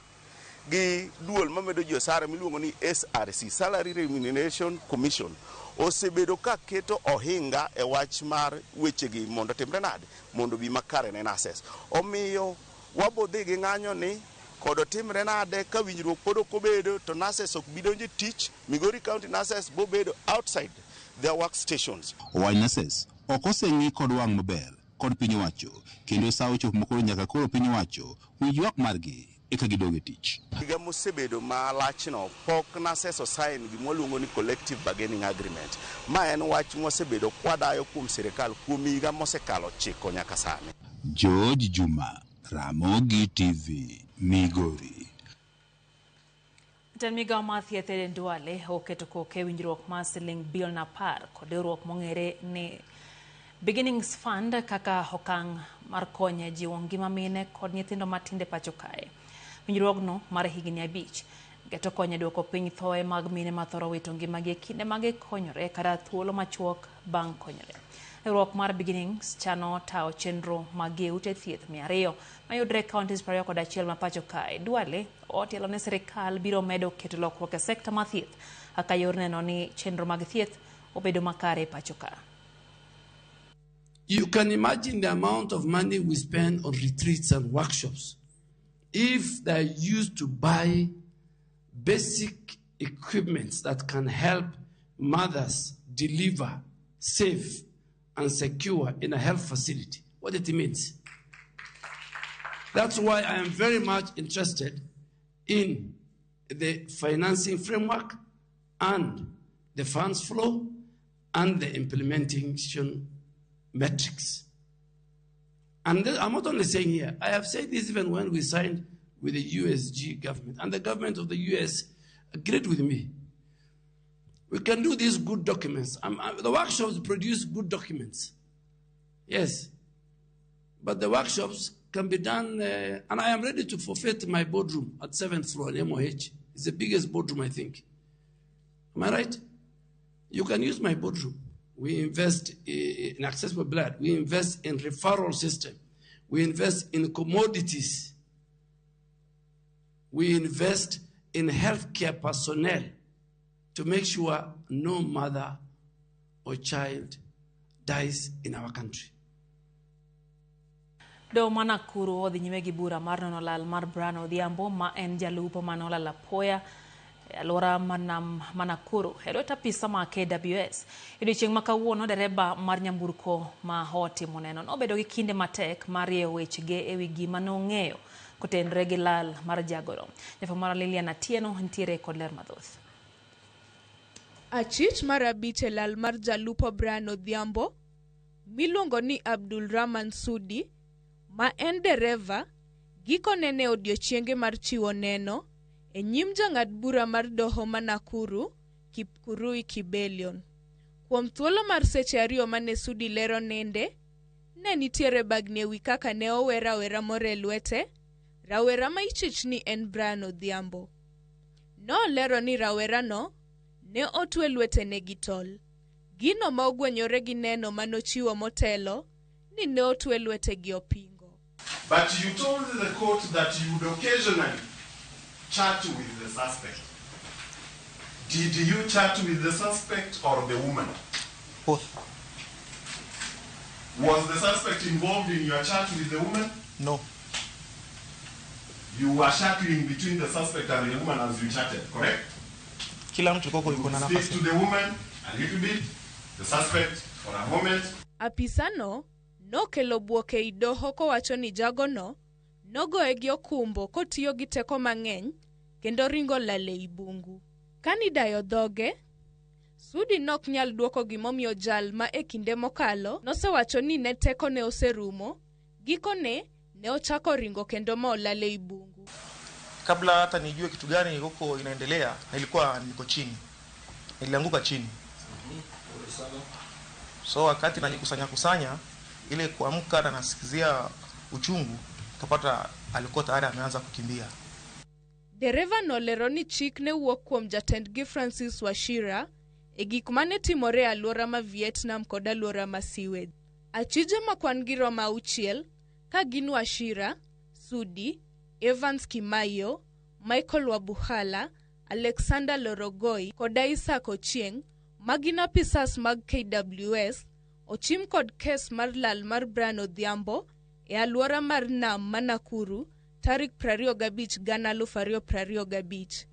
gi duol mamedo ji osara miluongo ni SRC, Salary Remuneration Commission, osebedo ka keto ohinga e wach mar wechegi mondo timre nade, mondo bi makare ne nurses. Omiyo wabodhi gi ng'anyo ni kod otimre nade ka winjruok pod ok obedo to nurses ok bi donjo e tich. Migori County nurses bobedo outside their workstations. Owach nurses ok oseng'i kod wang' maber kod piny owacho kendo sa ochopo makoro nyaka koro piny owacho winj ywak margi eka gidog e tich. Higa mosebedo malachno pok nurses osign gima waluongo ni collective bargaining agreement. Ma en wach mwasebedo kwadayo kuom sirikal kuom higa mosekalo 9 nyaka sani. George Juma, Ramogi TV, Migori. Jatend migao mar thieth Aden Duale oketo koke winjruok mar siling bilion 10 kod riwruok mong'ere ni Beginnings Fund kaka okang' mar konyo e jiwo ngima mine kod nyithindo matindo e pacho kae. Winjruogno mar higni 5 geto konyo e duoko piny thoe mag mine mathoro wito ngimagi e kinde ma gikonyore kata thuolo machuok bang' konyore. Riwruok mar Beginnings chano tawo chenro mag ute thieth 200 mayudore e counties 21 ma pacho kae. Duale otielo ne sirikal biro medo keto lokruok e sekta mar thieth kaka yor neno ni chenro mag thieth obedo makare e pacho ka. You can imagine the amount of money we spend on retreats and workshops. If they are used to buy basic equipment that can help mothers deliver safe and secure in a health facility, what it means. That's why I am very much interested in the financing framework and the funds flow and the implementation metrics. And I'm not only saying here, I have said this even when we signed with the USG government, and the government of the US agreed with me. We can do these good documents. The workshops produce good documents. Yes. But the workshops can be done, and I am ready to forfeit my boardroom at 7th floor in MOH. It's the biggest boardroom, I think. Am I right? You can use my boardroom. We invest in accessible blood. We invest in referral system. We invest in commodities. We invest in healthcare personnel to make sure no mother or child dies in our country. Doho ma Nakuru odhi nyime gi bura mar nono lal mar Brian Odhiambo ma en jalupo mane olal apoya e alwora mar nam ma Nakuru e lwet apisa ma KWS. Odiochieng' ma kawuono dereba mar nyamburko ma otimo neno nobedo gi kinde matek mar rieyo wechege ewi gima nong'eyo kotenore gi lal mar jagoro. Jafwambo Lilian Atieno nitiere kod ler mathoth. Achich mar abich e lal mar jalupo Brian Odhiambo miluongo ni Abdul Rahman Sudi ma en dereva gikone ne odiochienge mar chiwo neno e nyim jang'ad bura mar doho ma Nakuru Kipkurui Kibelion. Kuom thuolo mar seche 2 mane Sudi lero nende, ne nitiere bagni ewi kaka ne owe rawera moro e lwete, rawera ma ichich ni en Brian Odhiambo. Nolero ni rawerano ne otwe lwetene gi tol. Gino ma ogwenyore gi neno manochiwo motelo ni ne otwe lwete gi opingo. But you told the court that you would occasionally chat with the suspect. Did you chat with the suspect or the woman? Both. Was the suspect involved in your chat with the woman? No. You were shuttling between the suspect and the woman as you chatted, correct? Kila mtu koko yuko na Speak nafasi. to the woman a little bit, the suspect for a moment. Apisano nokelo bwok ei doho kowacho ni jagono nogoye gi okumbo kotiyo gi teko mang'eny kendo ringo lal ei bungu. Kanidayo dhoge, Sudi nok nyal duoko gimomiyo jal ma e kinde mokalo nosewacho ni ne tekone oserumo, gikone ne ochako ringo kendo ma olal ei bungu. Kabla hata nijue kitu gani huko inaendelea, nilikuwa niko chini. Nilianguka chini. So wakati najikusanya kusanya ile kuamka na nasikizia uchungu, kapata alikuwa tayari ameanza kukimbia. Dereva nolero ni chik ne wuok kuom jatendgi Francis Wachira e gik mane timore e alwora ma Vietnam kod alwora ma Siwed. Achije ma kwan gi romo 6 ka gin Wachira, Sudi, Evans Kimayo, Michael Wabuhala, Alexander Lorogoi kod Isaac Ochieng' ma gin apisas mag KWS ochim kod kes mar lal mar Brian Odhiambo e alwora mar nam ma Nakuru tarik 25 2025.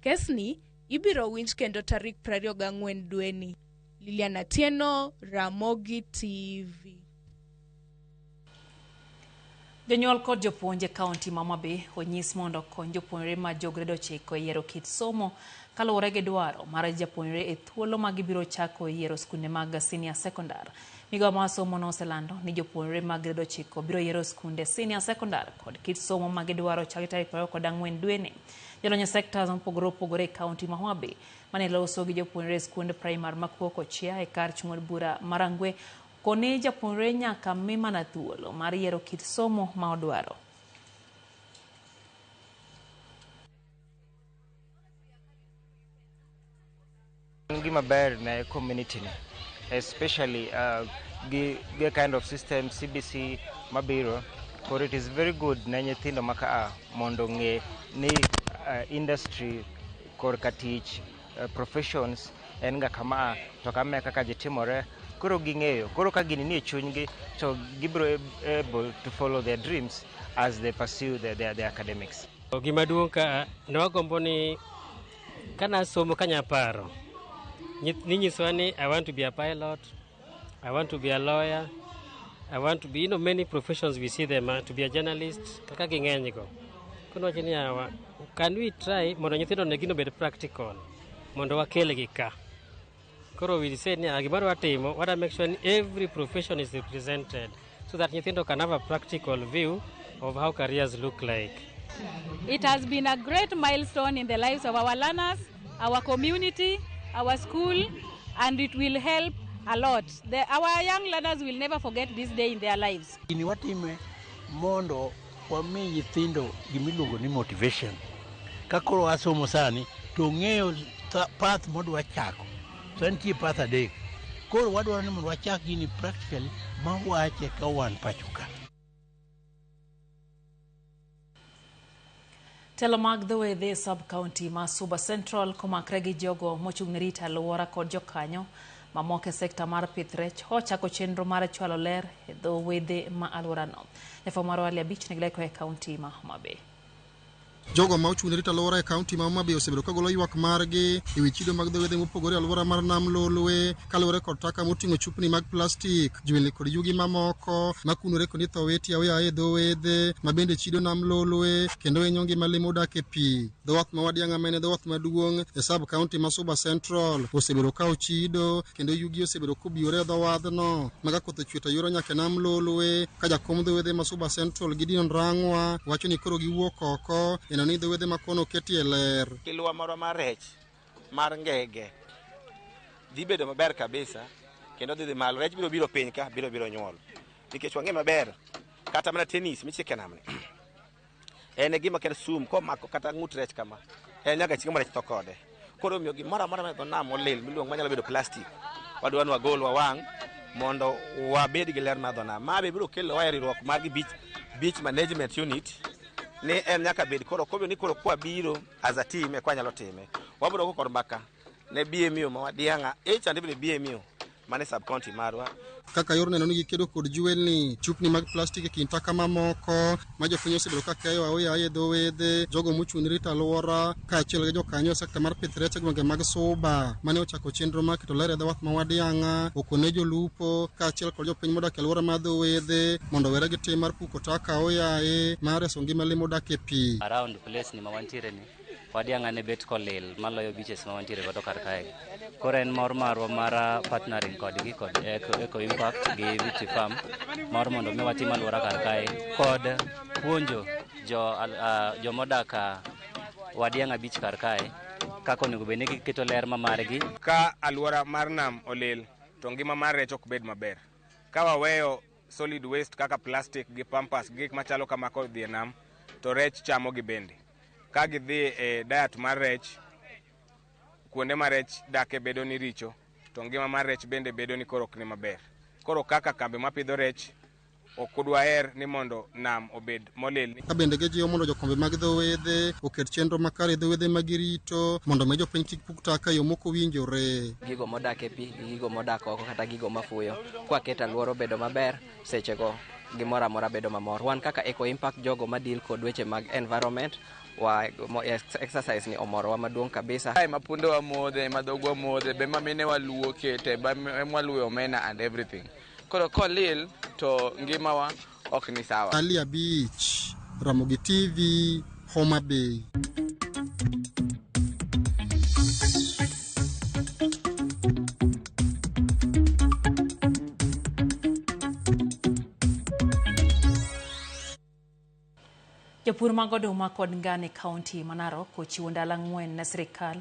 Kesni ibiro winj kendo tarik 24 dweni. Lilian Atieno, Ramogi TV. Jonyuol kod jopuonj e kaunti ma Homa Bay onyis mondo okony jopuonjre ma jo grade 9 e yiero kit somo kaluwore gi dwaro mar japuonjre e thuolo ma gibiro chako yiero skunde mag senior secondary. Migawo mar somo noselando ni jopuonjre mag grade 9 biro yiero skunde senior secondary kod kit somo ma gidwaro chakre tarik 24 dweni. Jolony e sectors mopogore opogore e kaunti ma Homa Bay mane loso gi jopuonjre e skund primar ma Kuoko Chia e kar chung' od bura ma Rangwe koni japuonjre nyaka mi mana thuolo mar yiero kit somo ma odwaro. En gima ber ne community ni, especially gi kind of system CBC mabiro. Koro it is very good ne nyithindo ma kaa mondo ng'e ni industry korka tich, professions en ga kama to kama kaka ji timore. Koro ging'eyo, koro ka gini nie chunygi to gibiro able to follow their dreams as they pursue their academics. Gima duong' ka ne wagombo ni kanasomo kanyaparo ninyisowa ni I want to be a pilot, I want to be a lawyer, I want to be, you know, many professions we see them, to be a journalist, kaka ging'eny go. Koro wacho ni yawa, can we try mondo nyithindo ne gino obed practical mondo wakelgi ka. Koro we said ni gimoro watimo, what I make sure ni every profession is represented so that nyithindo can have a practical view of how careers look like. It has been a great milestone in the lives of our learners, our community, our school, and it will help a lot. Our young learners will never forget this day in their lives. Gini watime mondo wami nyithindo gimiluongo ni motivation. Ka koro wasomo sani to ng'eyo path modwa chako. So nitie path adek. Koro wadwaro ni mondo wachak gini practically ma wache ka wan pacho ka. Telo mag dho wedhe sub-county ma Suba Central komakre gi jogo mochung' ne rito alwora kod jokanyo mamoko e sekta mar pith rech ochako chenro mar chwalo ler e dho wedhe ma alworano. Jafwambo marwa Ali Abich nigi leko e kaunti ma Homa Bay. Jogo ma ochung' ne rito alwora e kaunti ma Homa Bay osebedo ka golo ywak margi e wi chido mag dho wedhe mopogore e alwora mar Nam Lolwe kaluwore kod taka moting'o chupni mag plastik, jwelni kod yugi mamoko makunore kod itho witi aoyaye e dho wedhe ma bende chido Nam Lolwe kendo hinyo ngima le modak e pi. Dho wath ma Wadiang'a ma en dho wath maduong' e sub county ma Suba Central osebedo ka ochido kendo yugi osebedo kobiore e dho wadhno ma ka koth ochwe to yoro nyaka e Nam Lolwe ka jakom dho wedhe ma Suba Central Gideon Rang'wa wacho ni koro giwuok oko neno ni dho wedhe ma kono oketie ler. Kilwa marwa mar rech mar ngege dhi bedo maber kabisa kendo dhi malo. Rech biro biro piny ka biro biro nyuol nikech wang'e maber kata mana tennis michike namni en e gima kelo sum komako kata ng'ut rech kama en nyaka chieng' ma rech tho kode. Koro omiyo gimoro amora ma dho nam olil miluongo manyalo bedo plastic wadwa ni wagol wawang' mondo wabed gi ler mar dho nam. Ma be biro kelo e riwruok mar gi beach management unit ni en nyaka bed koro kobedo ni koro kwabiro as a team e kwanyalo time. Wabiro go kod mbaka ne BMU ma Wadiang'a each and every BMU mane sub county marwa. Kaka yor neno ni gikedo kod jwelni, chupni mag plastik e kind taka mamoko ma jopiny osebedo ka keyo aoyaye e dho wedhe, jogo mochung' ne rito alwora kaachiel gi jokanyo e sekta mar pith rech e gwenge mag Suba mane ochako chenro mar keto ler e dho wath ma Wadiang'a okone jolupo kaachiel kod jopiny modak e alwora mar dho wedhe mondo owere gi tim mar puko taka aoyaye mar reso ngima le modak e pi. Around place ni ma wantiere ni Wadiang'a ne bet kolil maloyo beaches ma wantiere godo kar kae. Koro en mor marwa mar partnering kodgi kod Eco Impact gi Victory Farm mar mondo mi watim alwora kar kae kod puonjo jomodak Wadiang'a beach kar kae kaka onego bed ni giketo ler ma margi. Ka alwora mar nam olil to ngima mar rech ok bed maber. Ka waweyo solid waste kaka plastic gi pampers gi gik machalo kama kodhi e nam to rech chamo gi bende. Ka gidhi e diet mar rech, kuonde ma rech dake bedo ni richo, to ngima mar rech bende bedo ni koro ok ni maber. Koro kaka kambi mapidho rech, ok dwaher ni mondo nam obed molil. Ka bende gijiwo mondo jokombe mag dho wedhe oket chenro makare e dho wedhe ma girito mondo mi jopiny kik puk taka e yo mokowinjore. Gigo modak e pi gi gigo modak oko kata gigo mafuyo, kwaketo alwora obedo maber, sechego gimoro amora bedo mamor. Wan kaka Eco Impact jogo ma deal kod weche mag environment, wa exercise ni omorowa maduong' kabisa. Kae ma punde wa modhe, ma dhogwa modhe, be ma mine wa luoke te, ba mwaluwe omena and everything. Koro kolil to ngimawa ok ni sawa. Ali Abich, Ramogi TV, Homa Bay. Jopur mag oduma kod ngano e kaunti ma Narok ochiwo ndalo 4 ne sirikal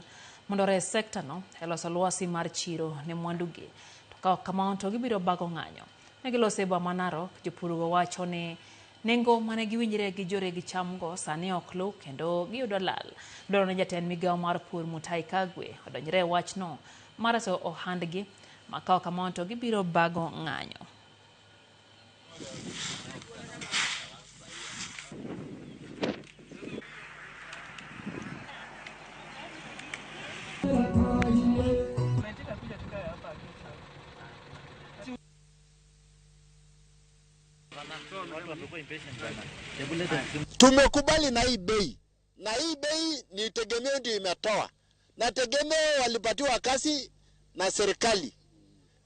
mondo ores sekta no e loso lwasi mar chiro ne mwandugi. To ka ok kamano to gibiro bago ng'anyo. Ne giloso e boma ma Narok, jopurgo wacho ni nengo mane giwinjre gi joreg chamgo sani ok luw kendo giyudo lal. Dwarore ni jatend migawo mar pur Mutahi Kagwe odonjre e wachno mar reso ohandgi ma ka ok kamano to gibiro bago ng'anyo. Tumekubali na hii bei, na hii bei ni tegemeo ndio imetoa, na tegemeo walipatiwa kasi na serikali.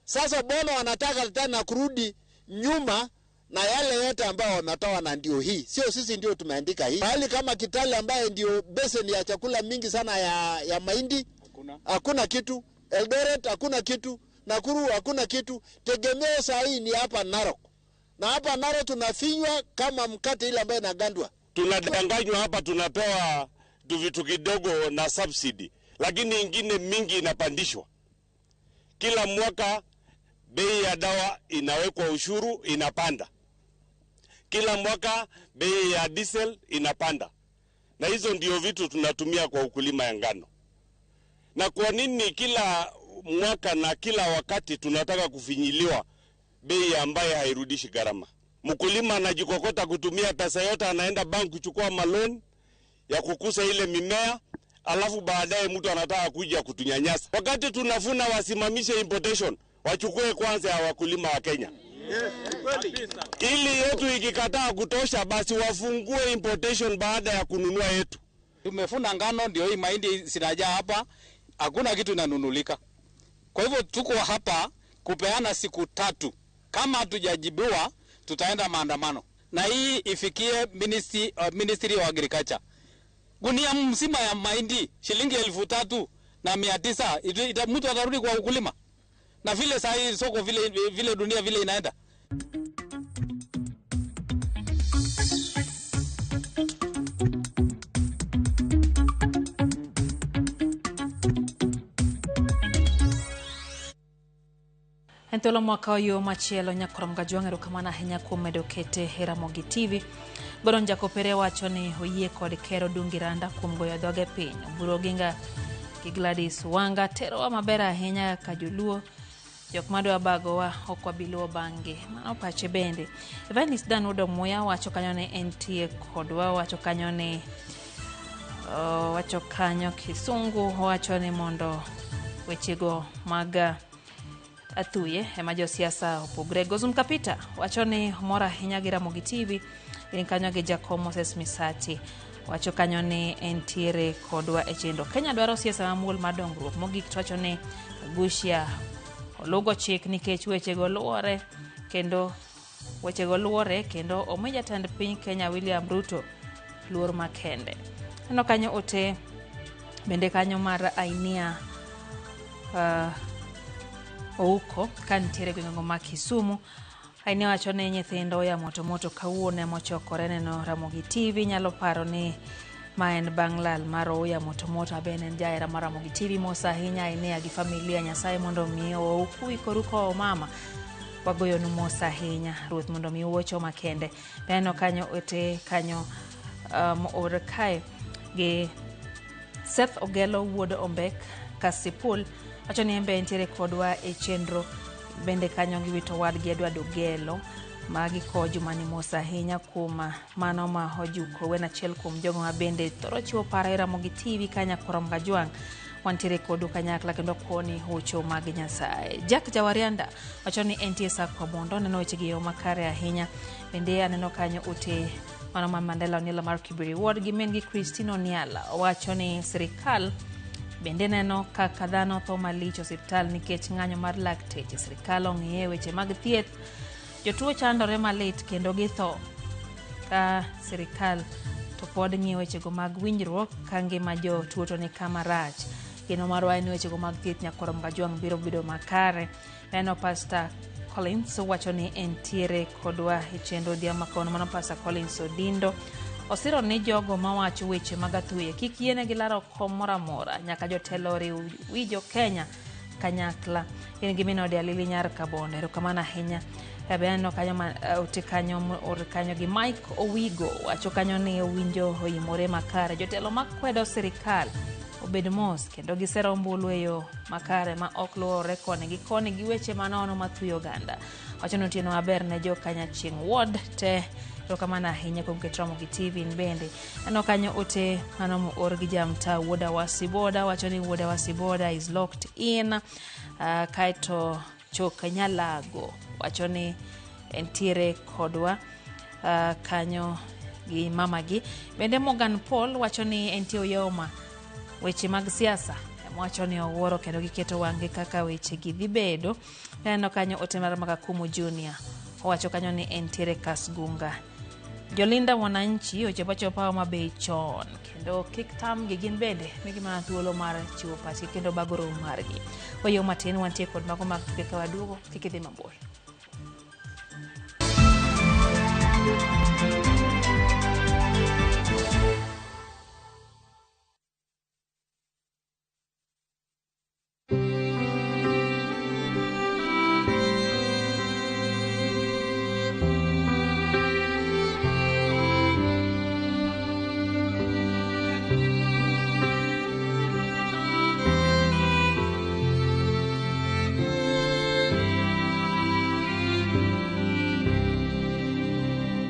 Sasa bona wanataka tena kurudi nyuma na yale yote ambayo wametoa, na ndio hii, sio sisi ndio tumeandika hii. Mahali kama Kitale ambaye ndio beseni ya chakula mingi sana ya mahindi, hakuna kitu. Eldoret hakuna kitu, Nakuru hakuna kitu. Tegemeo saa hii ni hapa Narok. Na hapa Narok tunafinywa kama mkate ile ambayo inagandwa. Tunadanganywa hapa, tunapewa vitu kidogo na subsidy, lakini ingine mingi inapandishwa. Kila mwaka bei ya dawa inawekwa ushuru, inapanda. Kila mwaka bei ya diesel inapanda. Na hizo ndio vitu tunatumia kwa ukulima ya ngano. Na kwa nini kila mwaka na kila wakati tunataka kufinyiliwa bei ambaye hairudishi gharama? Mkulima anajikokota kutumia pesa yote, anaenda bank kuchukua malon ya kukusa ile mimea, alafu baadaye mtu anataka kuja kutunyanyasa. Wakati tunavuna wasimamishe importation, wachukue kwanza ya wakulima wa Kenya. Ili yetu ikikataa kutosha, basi wafungue importation baada ya kununua yetu. Tumefuna ngano, ndio hii mahindi zinajaa hapa, hakuna kitu inanunulika. Kwa hivyo tuko hapa kupeana siku 3. Kama hatujajibiwa tutaenda maandamano. Na hii ifikie Ministry of Agriculture. Gunia mzima ya mahindi shilingi 3,900, mtu atarudi kwa ukulima? Na vile saa hii soko vile dunia vile inaenda. En thuolo mwaka oyo machielo nyakorom Kajwang' erokamano ahinya kuom medo kete e Ramogi TV. Gordon Jakopere wacho ni oyie kod Ker Odungi Randa kuom goyo dhoge piny. Oburu Oginga gi Gladys Wanga terowa maber ahinya kaka joluo. Jok madwa bagowa ok wabi luwo bang'gi. Mano pache bende. Evangelist Dan Wuod Omuya wacho kanyo ni entie kodwa, wacho kanyo ni wacho kanyo Kisungu, wacho ni mondo wechego mag athuye ema josiasa opogre. Gozum Kapita wacho ni mor ahinya gi Ramogi TV. Gin kanyo gi Jakom Moses Misati wacho kanyo ni entiere kodwa e chenro. Kenya dwaro siasa mamuol mar dongruok. Mogik to wacho ni Kaguchia olugo chik nikech wechego luwore kendo omi jatend piny Kenya William Ruto luor makende. Aneno kanyo ote bende kanyo mar Ainia Ouko ka nitiere gwengego ma Kisumu. Ainia wacho ni nyithindo oya moto moto kawuono emochokore neno Ramogi TV. Nyalo paro ni ma en bang' lal mar Ouya moto moto abende en jahera mar Ramogi TV. Mos ahinya Ainia gi familia, Nyasaye mondo omi ukui koru kowo mama. Wagoyonu mos ahinya, Ruoth mondo omi uocho makende. Aneno kanyo ote kanyo moor kae gi Seth Ogelo wuod Ombek Kasipul wacho ni embe entiere kodwa e chenro. Bende kanyo giwito wadgi Edward Ogelo ma gikowo jumani mos ahinya kuom mano ma ojuko. En achiel kuom jogo ma bende thoro chiwo paro e Ramogi TV ka Nyakorom Kajwang' wantiere kodu kanyakla kendo koni hocho mag Nyasaye. Jack Jawarianda wacho ni entie Sakwa Bondo neno weche gi yo makare ahinya. Bende aneno kanyo ote mano ma Mandela Oniala mar Kibiri Ward gi min gi Christine Oniala wacho ni sirikal bende neno kaka dhano tho malich osiptal nikech ng'anyo mar lakteche. Sirikal ong'iye weche mag thieth, jotuo chandore malit kendo githo ka sirikal to pod ng'iyo wechego mag winjruok ka ngima jotuo to ni kama rach. Geno marwa en wechego mag thieth Nyakorom Kajwang' biro bedo makare. Neno Pastor Collins wacho ni entiere kodwa e chenro odhiambo ma mano Pastor Collins Odindo osiro ni jogo mawacho weche mag athuye kik yienegi laro kom moro amora nyaka jotelo oriw wi jo Kenya kanyakla. Gin gi min ode Alili Nyar Kabondo, erokamano ahinya. Be aneno kanyo ote kanyo or kanyo gi Mike Owigo wacho kanyo ni owinjo oimore makare. Jotelo makwedo sirikal obed mos kendo gisero ombulu e yo makare ma ok luwore koni gi koni gi weche manono mathuyo oganda. Wacho ni otieno maber ne jo Kanyachieng' Ward te. Erokamano ahinya kuom keto Ramogi TV in bende. Aneno kanyo ote mano moor gi jamtaa Wuod Awasi Boda wacho ni Wuod Awasi Boda is locked in. Kaeto Chok Nyalago wacho ni entiere kodwa kanyo gi mamagi. Bende Morgan Paul wacho ni entie Oyoma weche mag siasa wacho ni owuoro kendo giketo wang'gi kaka weche gi dhi bedo. Aneno kanyo ote mar Makakumu Junior owacho kanyo ni entiere Kasgunga. Jolinda Mwananchi ochopo achopa Homa Bay chon kendo kik tamgi gin bende migi mana thuolo mar chiwo pachgi kendo bago romo margi. Wayo matin wantie kod mago mag tuke ka waduogo kik idhi mabor.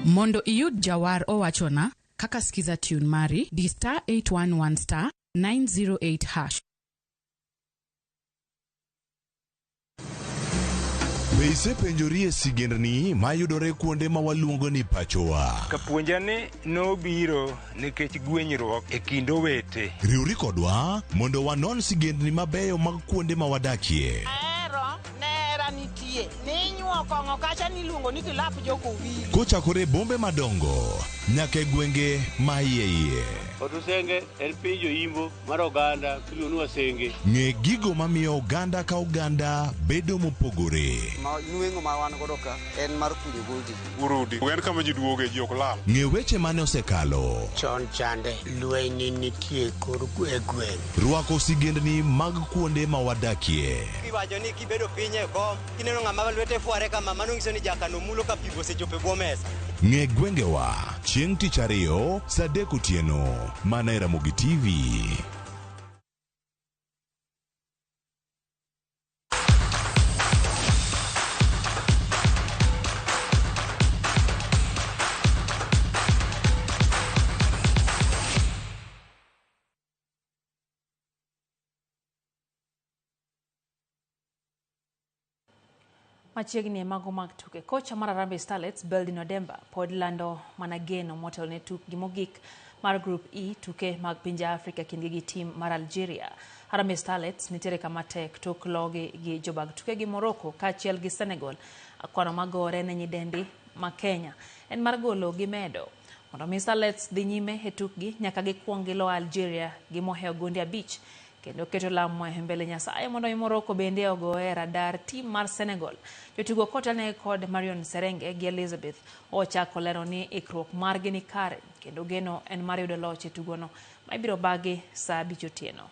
Mondo iyud jawar owachona, Kaka Skiza Tune mari, di star 811 star 908 hash. Be isepenjori e sigendni mayudore kuonde ma waluongo ni pachowa? Kapuonja ni nobiro nikech gwenyruok e kind owete. Riwri kodwa mondo wanon sigendni mabeyo mag kuonde ma wadakie. Ahero nera nitie ninyuo kong'o kacha niluongo ni kilap jokowili. Kochakore e bombe madongo nyaka e gwenge ma iye iye. Otusenge en piny joimbo mar oganda miluongo ni Wasenge. Ng'e gigo mamiyo oganda ka oganda bedo mopogore. Nweng'o ma wan godo ka en mar kunyo goldi. Urudi. En kama ji duoge ji ok lal. Ng'e weche mane osekalo. Chon chande lweny nitie kor e gweng'. Rwako sigendni mag kuonde ma wadakie. Iwacho ni kibedo piny e kom, kineno ng'ama lwete fware kama, mano nyiso ni jakano mulo ka pi osechopo e bwo mesa. Ng'e gwengewa chieng' tich ariyo saa 3 otieno mana e Ramogi TV. Machiegni e mago mag tuke, kocha mar Harambee Starlets Beldin Odemba pod lando mana geno motelo ne tukgi mogik mar Group E tuke mag pinje Afrika kindgi gi tim mar Algeria. Harambee Starlets nitiere kama tek tok logi gi jobag tuke gi Morocco kaachiel gi Senegal. Kwano magore ne nyidendi ma Kenya en mar golo gi medo. Mondo mi Starlets dhi nyime e tukgi nyaka gikuong gilo Algeria gi mohewo gonde 5 kendo keto lamo e mbele Nyasaye mondo mi Morocco bende ogoye radar tim mar Senegal. Jotugo kotelne kod Marion Serenge gi Elizabeth ochako lero ni ikruok margi ni kare kendo geno en mar yudo loch e tugono ma ibiro bagi saa 5 otieno.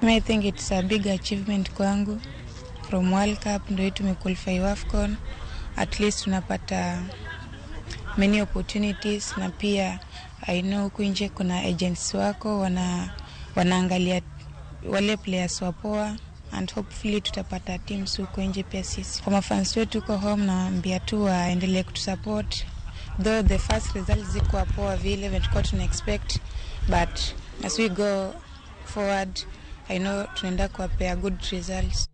I think it's a big achievement kwangu. From World Cup ndio tumequalify AFCON. At least tunapata many opportunities na pia I know huku nje kuna agents wako wanaangalia wale players wapoa and hopefully tutapata teams huko nje pia sisi. Kwa mafans wetu huko home naambia tu waendelee kutusupport. Though the first results zikuwa poa vile tulikuwa tuna expect, but as we go forward I know tunaenda kuwapea good results.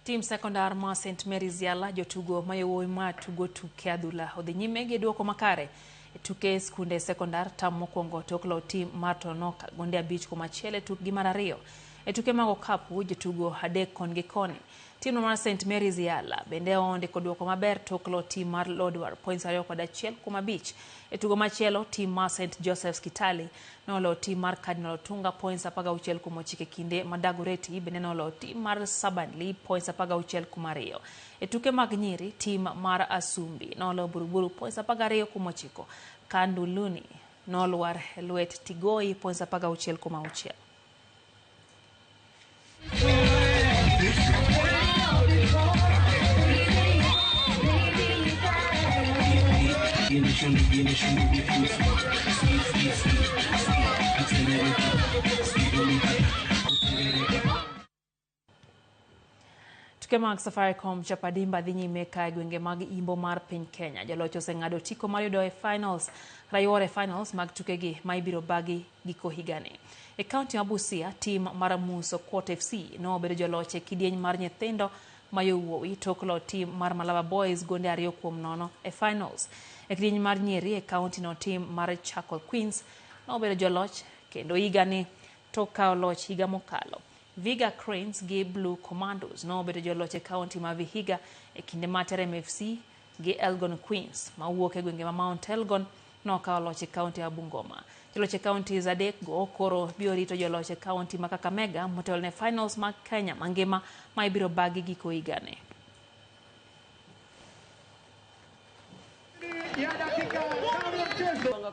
Team sekondar ma St Mary's Yala jotugo mayowuowi ma tugo tuke adhula odhi nyime gi duoko makare e tuke skunde sekondar tam mokwongo tok loyo tim mar Tononoka gonde 5-1 e tukgi mar ariyo. E tuke mag okapu jotugo 3 kon gi koni. Tim mar St Mary's Yala bende ondiko duoko maber tok loyo tim mar Lodwar points 2.1/5. E tugo machielo tim mar St Joseph's Kitale noloyo tim mar Cardinal Otunga points 16/9 kinde ma Dagoretti bende noloyo tim mar Sabanli points 16/2. E tuke mag nyiri tim mar Asumbi noloyo Buruburu points 12/9. Kanduluni nolwar e lwet Tigoi points 16/6. Tuke mag Safaricom Chapadimba dhi nyime ka e gwenge mag imbo mar piny Kenya. Joloch oseng'ado otiko mar yudo e finals rayuore finals mag tukegi ma ibiro bagi giko higani. E kaunti ma Busia, tim mar Muso Court FC nobedo joloch e kidieny mar nyithindo ma yowuowi tok loyo tim mar Malaba Boys gonde 2-0 e finals. E kidieny mar nyiri e kaunti no, tim mar Charcoal Queens nobedo joloch kendo higani tok kawo loch higa mokalo. Viga Cranes gi Blue Commandos nobedo joloch e kaunti ma Vihiga e kinde ma Terem FC gi Elgon Queens mawuok e gwenge ma Mount Elgon nokawo loch e kaunti ya Bungoma. Joloch e kaunti adek go koro biro rito joloch e kaunti ma Kakamega motelo ne finals mag Kenya mangima ma ibiro bagi giko higani.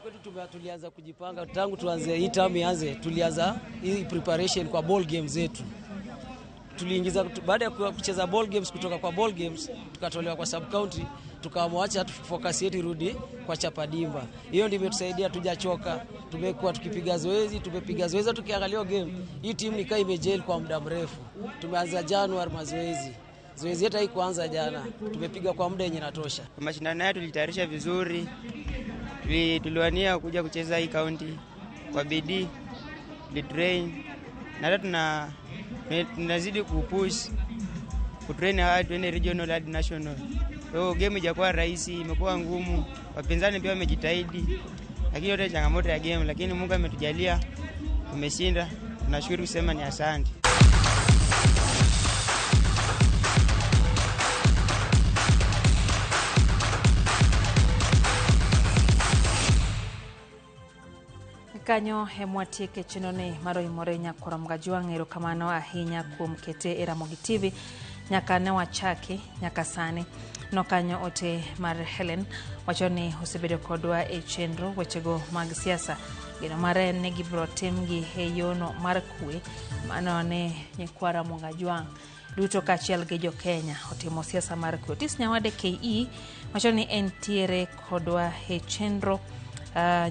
Kwetu tulianza kujipanga tangu tuanze hii term ianze, tulianza hii preparation kwa ball games zetu. Tuliingiza baada ya kucheza ball games, kutoka kwa ball games tukatolewa kwa sub county, Tukaamua focus yetu irudi kwa Chapadimba. Hiyo ndio imetusaidia, tujachoka. Tumekuwa tukipiga zoezi, tumepiga zoezi tukiangalia game. Hii timu ni kama imegel kwa muda mrefu. Tumeanza Januari mazoezi. Zoezi yetu haikuanza jana. Tumepiga kwa muda yenye natosha. Mashindano haya tulitayarisha vizuri. Tuliwania kuja kucheza hii county kwa bidii, tulitrain na hata tunazidi kupush kutrain hadi tuende regional hadi national. So game haijakuwa rahisi, imekuwa ngumu. Wapinzani pia wamejitahidi, lakini yote changamoto ya game, lakini Mungu ametujalia tumeshinda. Tunashukuru kusema ni asante. Kanyo emwatieke chenro ni mar Oimore Nyakwar Mgajwang'. Erokamano ahinya kuom kete e Ramogi TV nyaka ne wachaki nyaka sani. Nokanyo ote mar Helen wacho ni osebedo kodwa e chenro wechego mag siasa. Geno mare en ni gibiro timgi e yono mar kwe. Mano ne nyikwa Ramogi Ajwang' duto kaachiel gi jo Kenya otimo siasa mar kwe. Otis Nyawade KE wacho ni entiere kodwa e chenro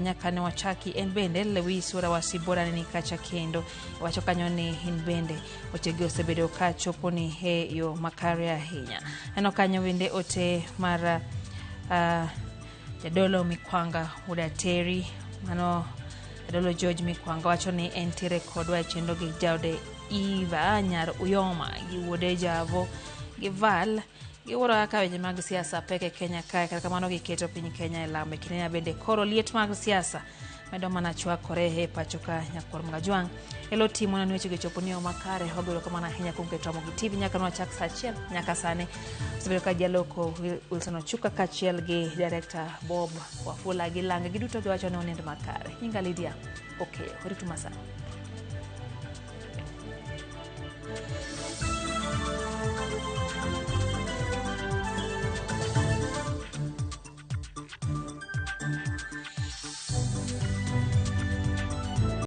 nyaka ne wachaki. En bende Lewis Wuorawasi Bora ni kacha kendo wacho kanyo ni in bende wechegi osebedo ka chopo ni e yo makare ahinya. Neno kanyo bende ote mar Jadolo Mikwanga Udateri, mano Jadolo George Mikwanga wacho ni entiere kodwa e chenro gi jaode Eva Nyar Uyoma gi wuode Javo gi Val. Giwuoro kaka weche mag siasa pek e Kenya kae, kata kamano giketo piny Kenya e lamo. E kindeni bende koro liet mag siasa medo mana chwakore e pacho ka. Nyakwar Mgajwang' elo timo na wechego chopo ni yo makare. Wagoyo kamano ahinya kuom keto Ramogi TV nyaka nwachak saa 1 nyaka sani. Osebedo ka jaloko Wilson Ochuka kaachiel gi director Bob Wafula gi Lange, giduto giwacho ni onind makare. Nyinga Lydia Okeyo, oritu masani.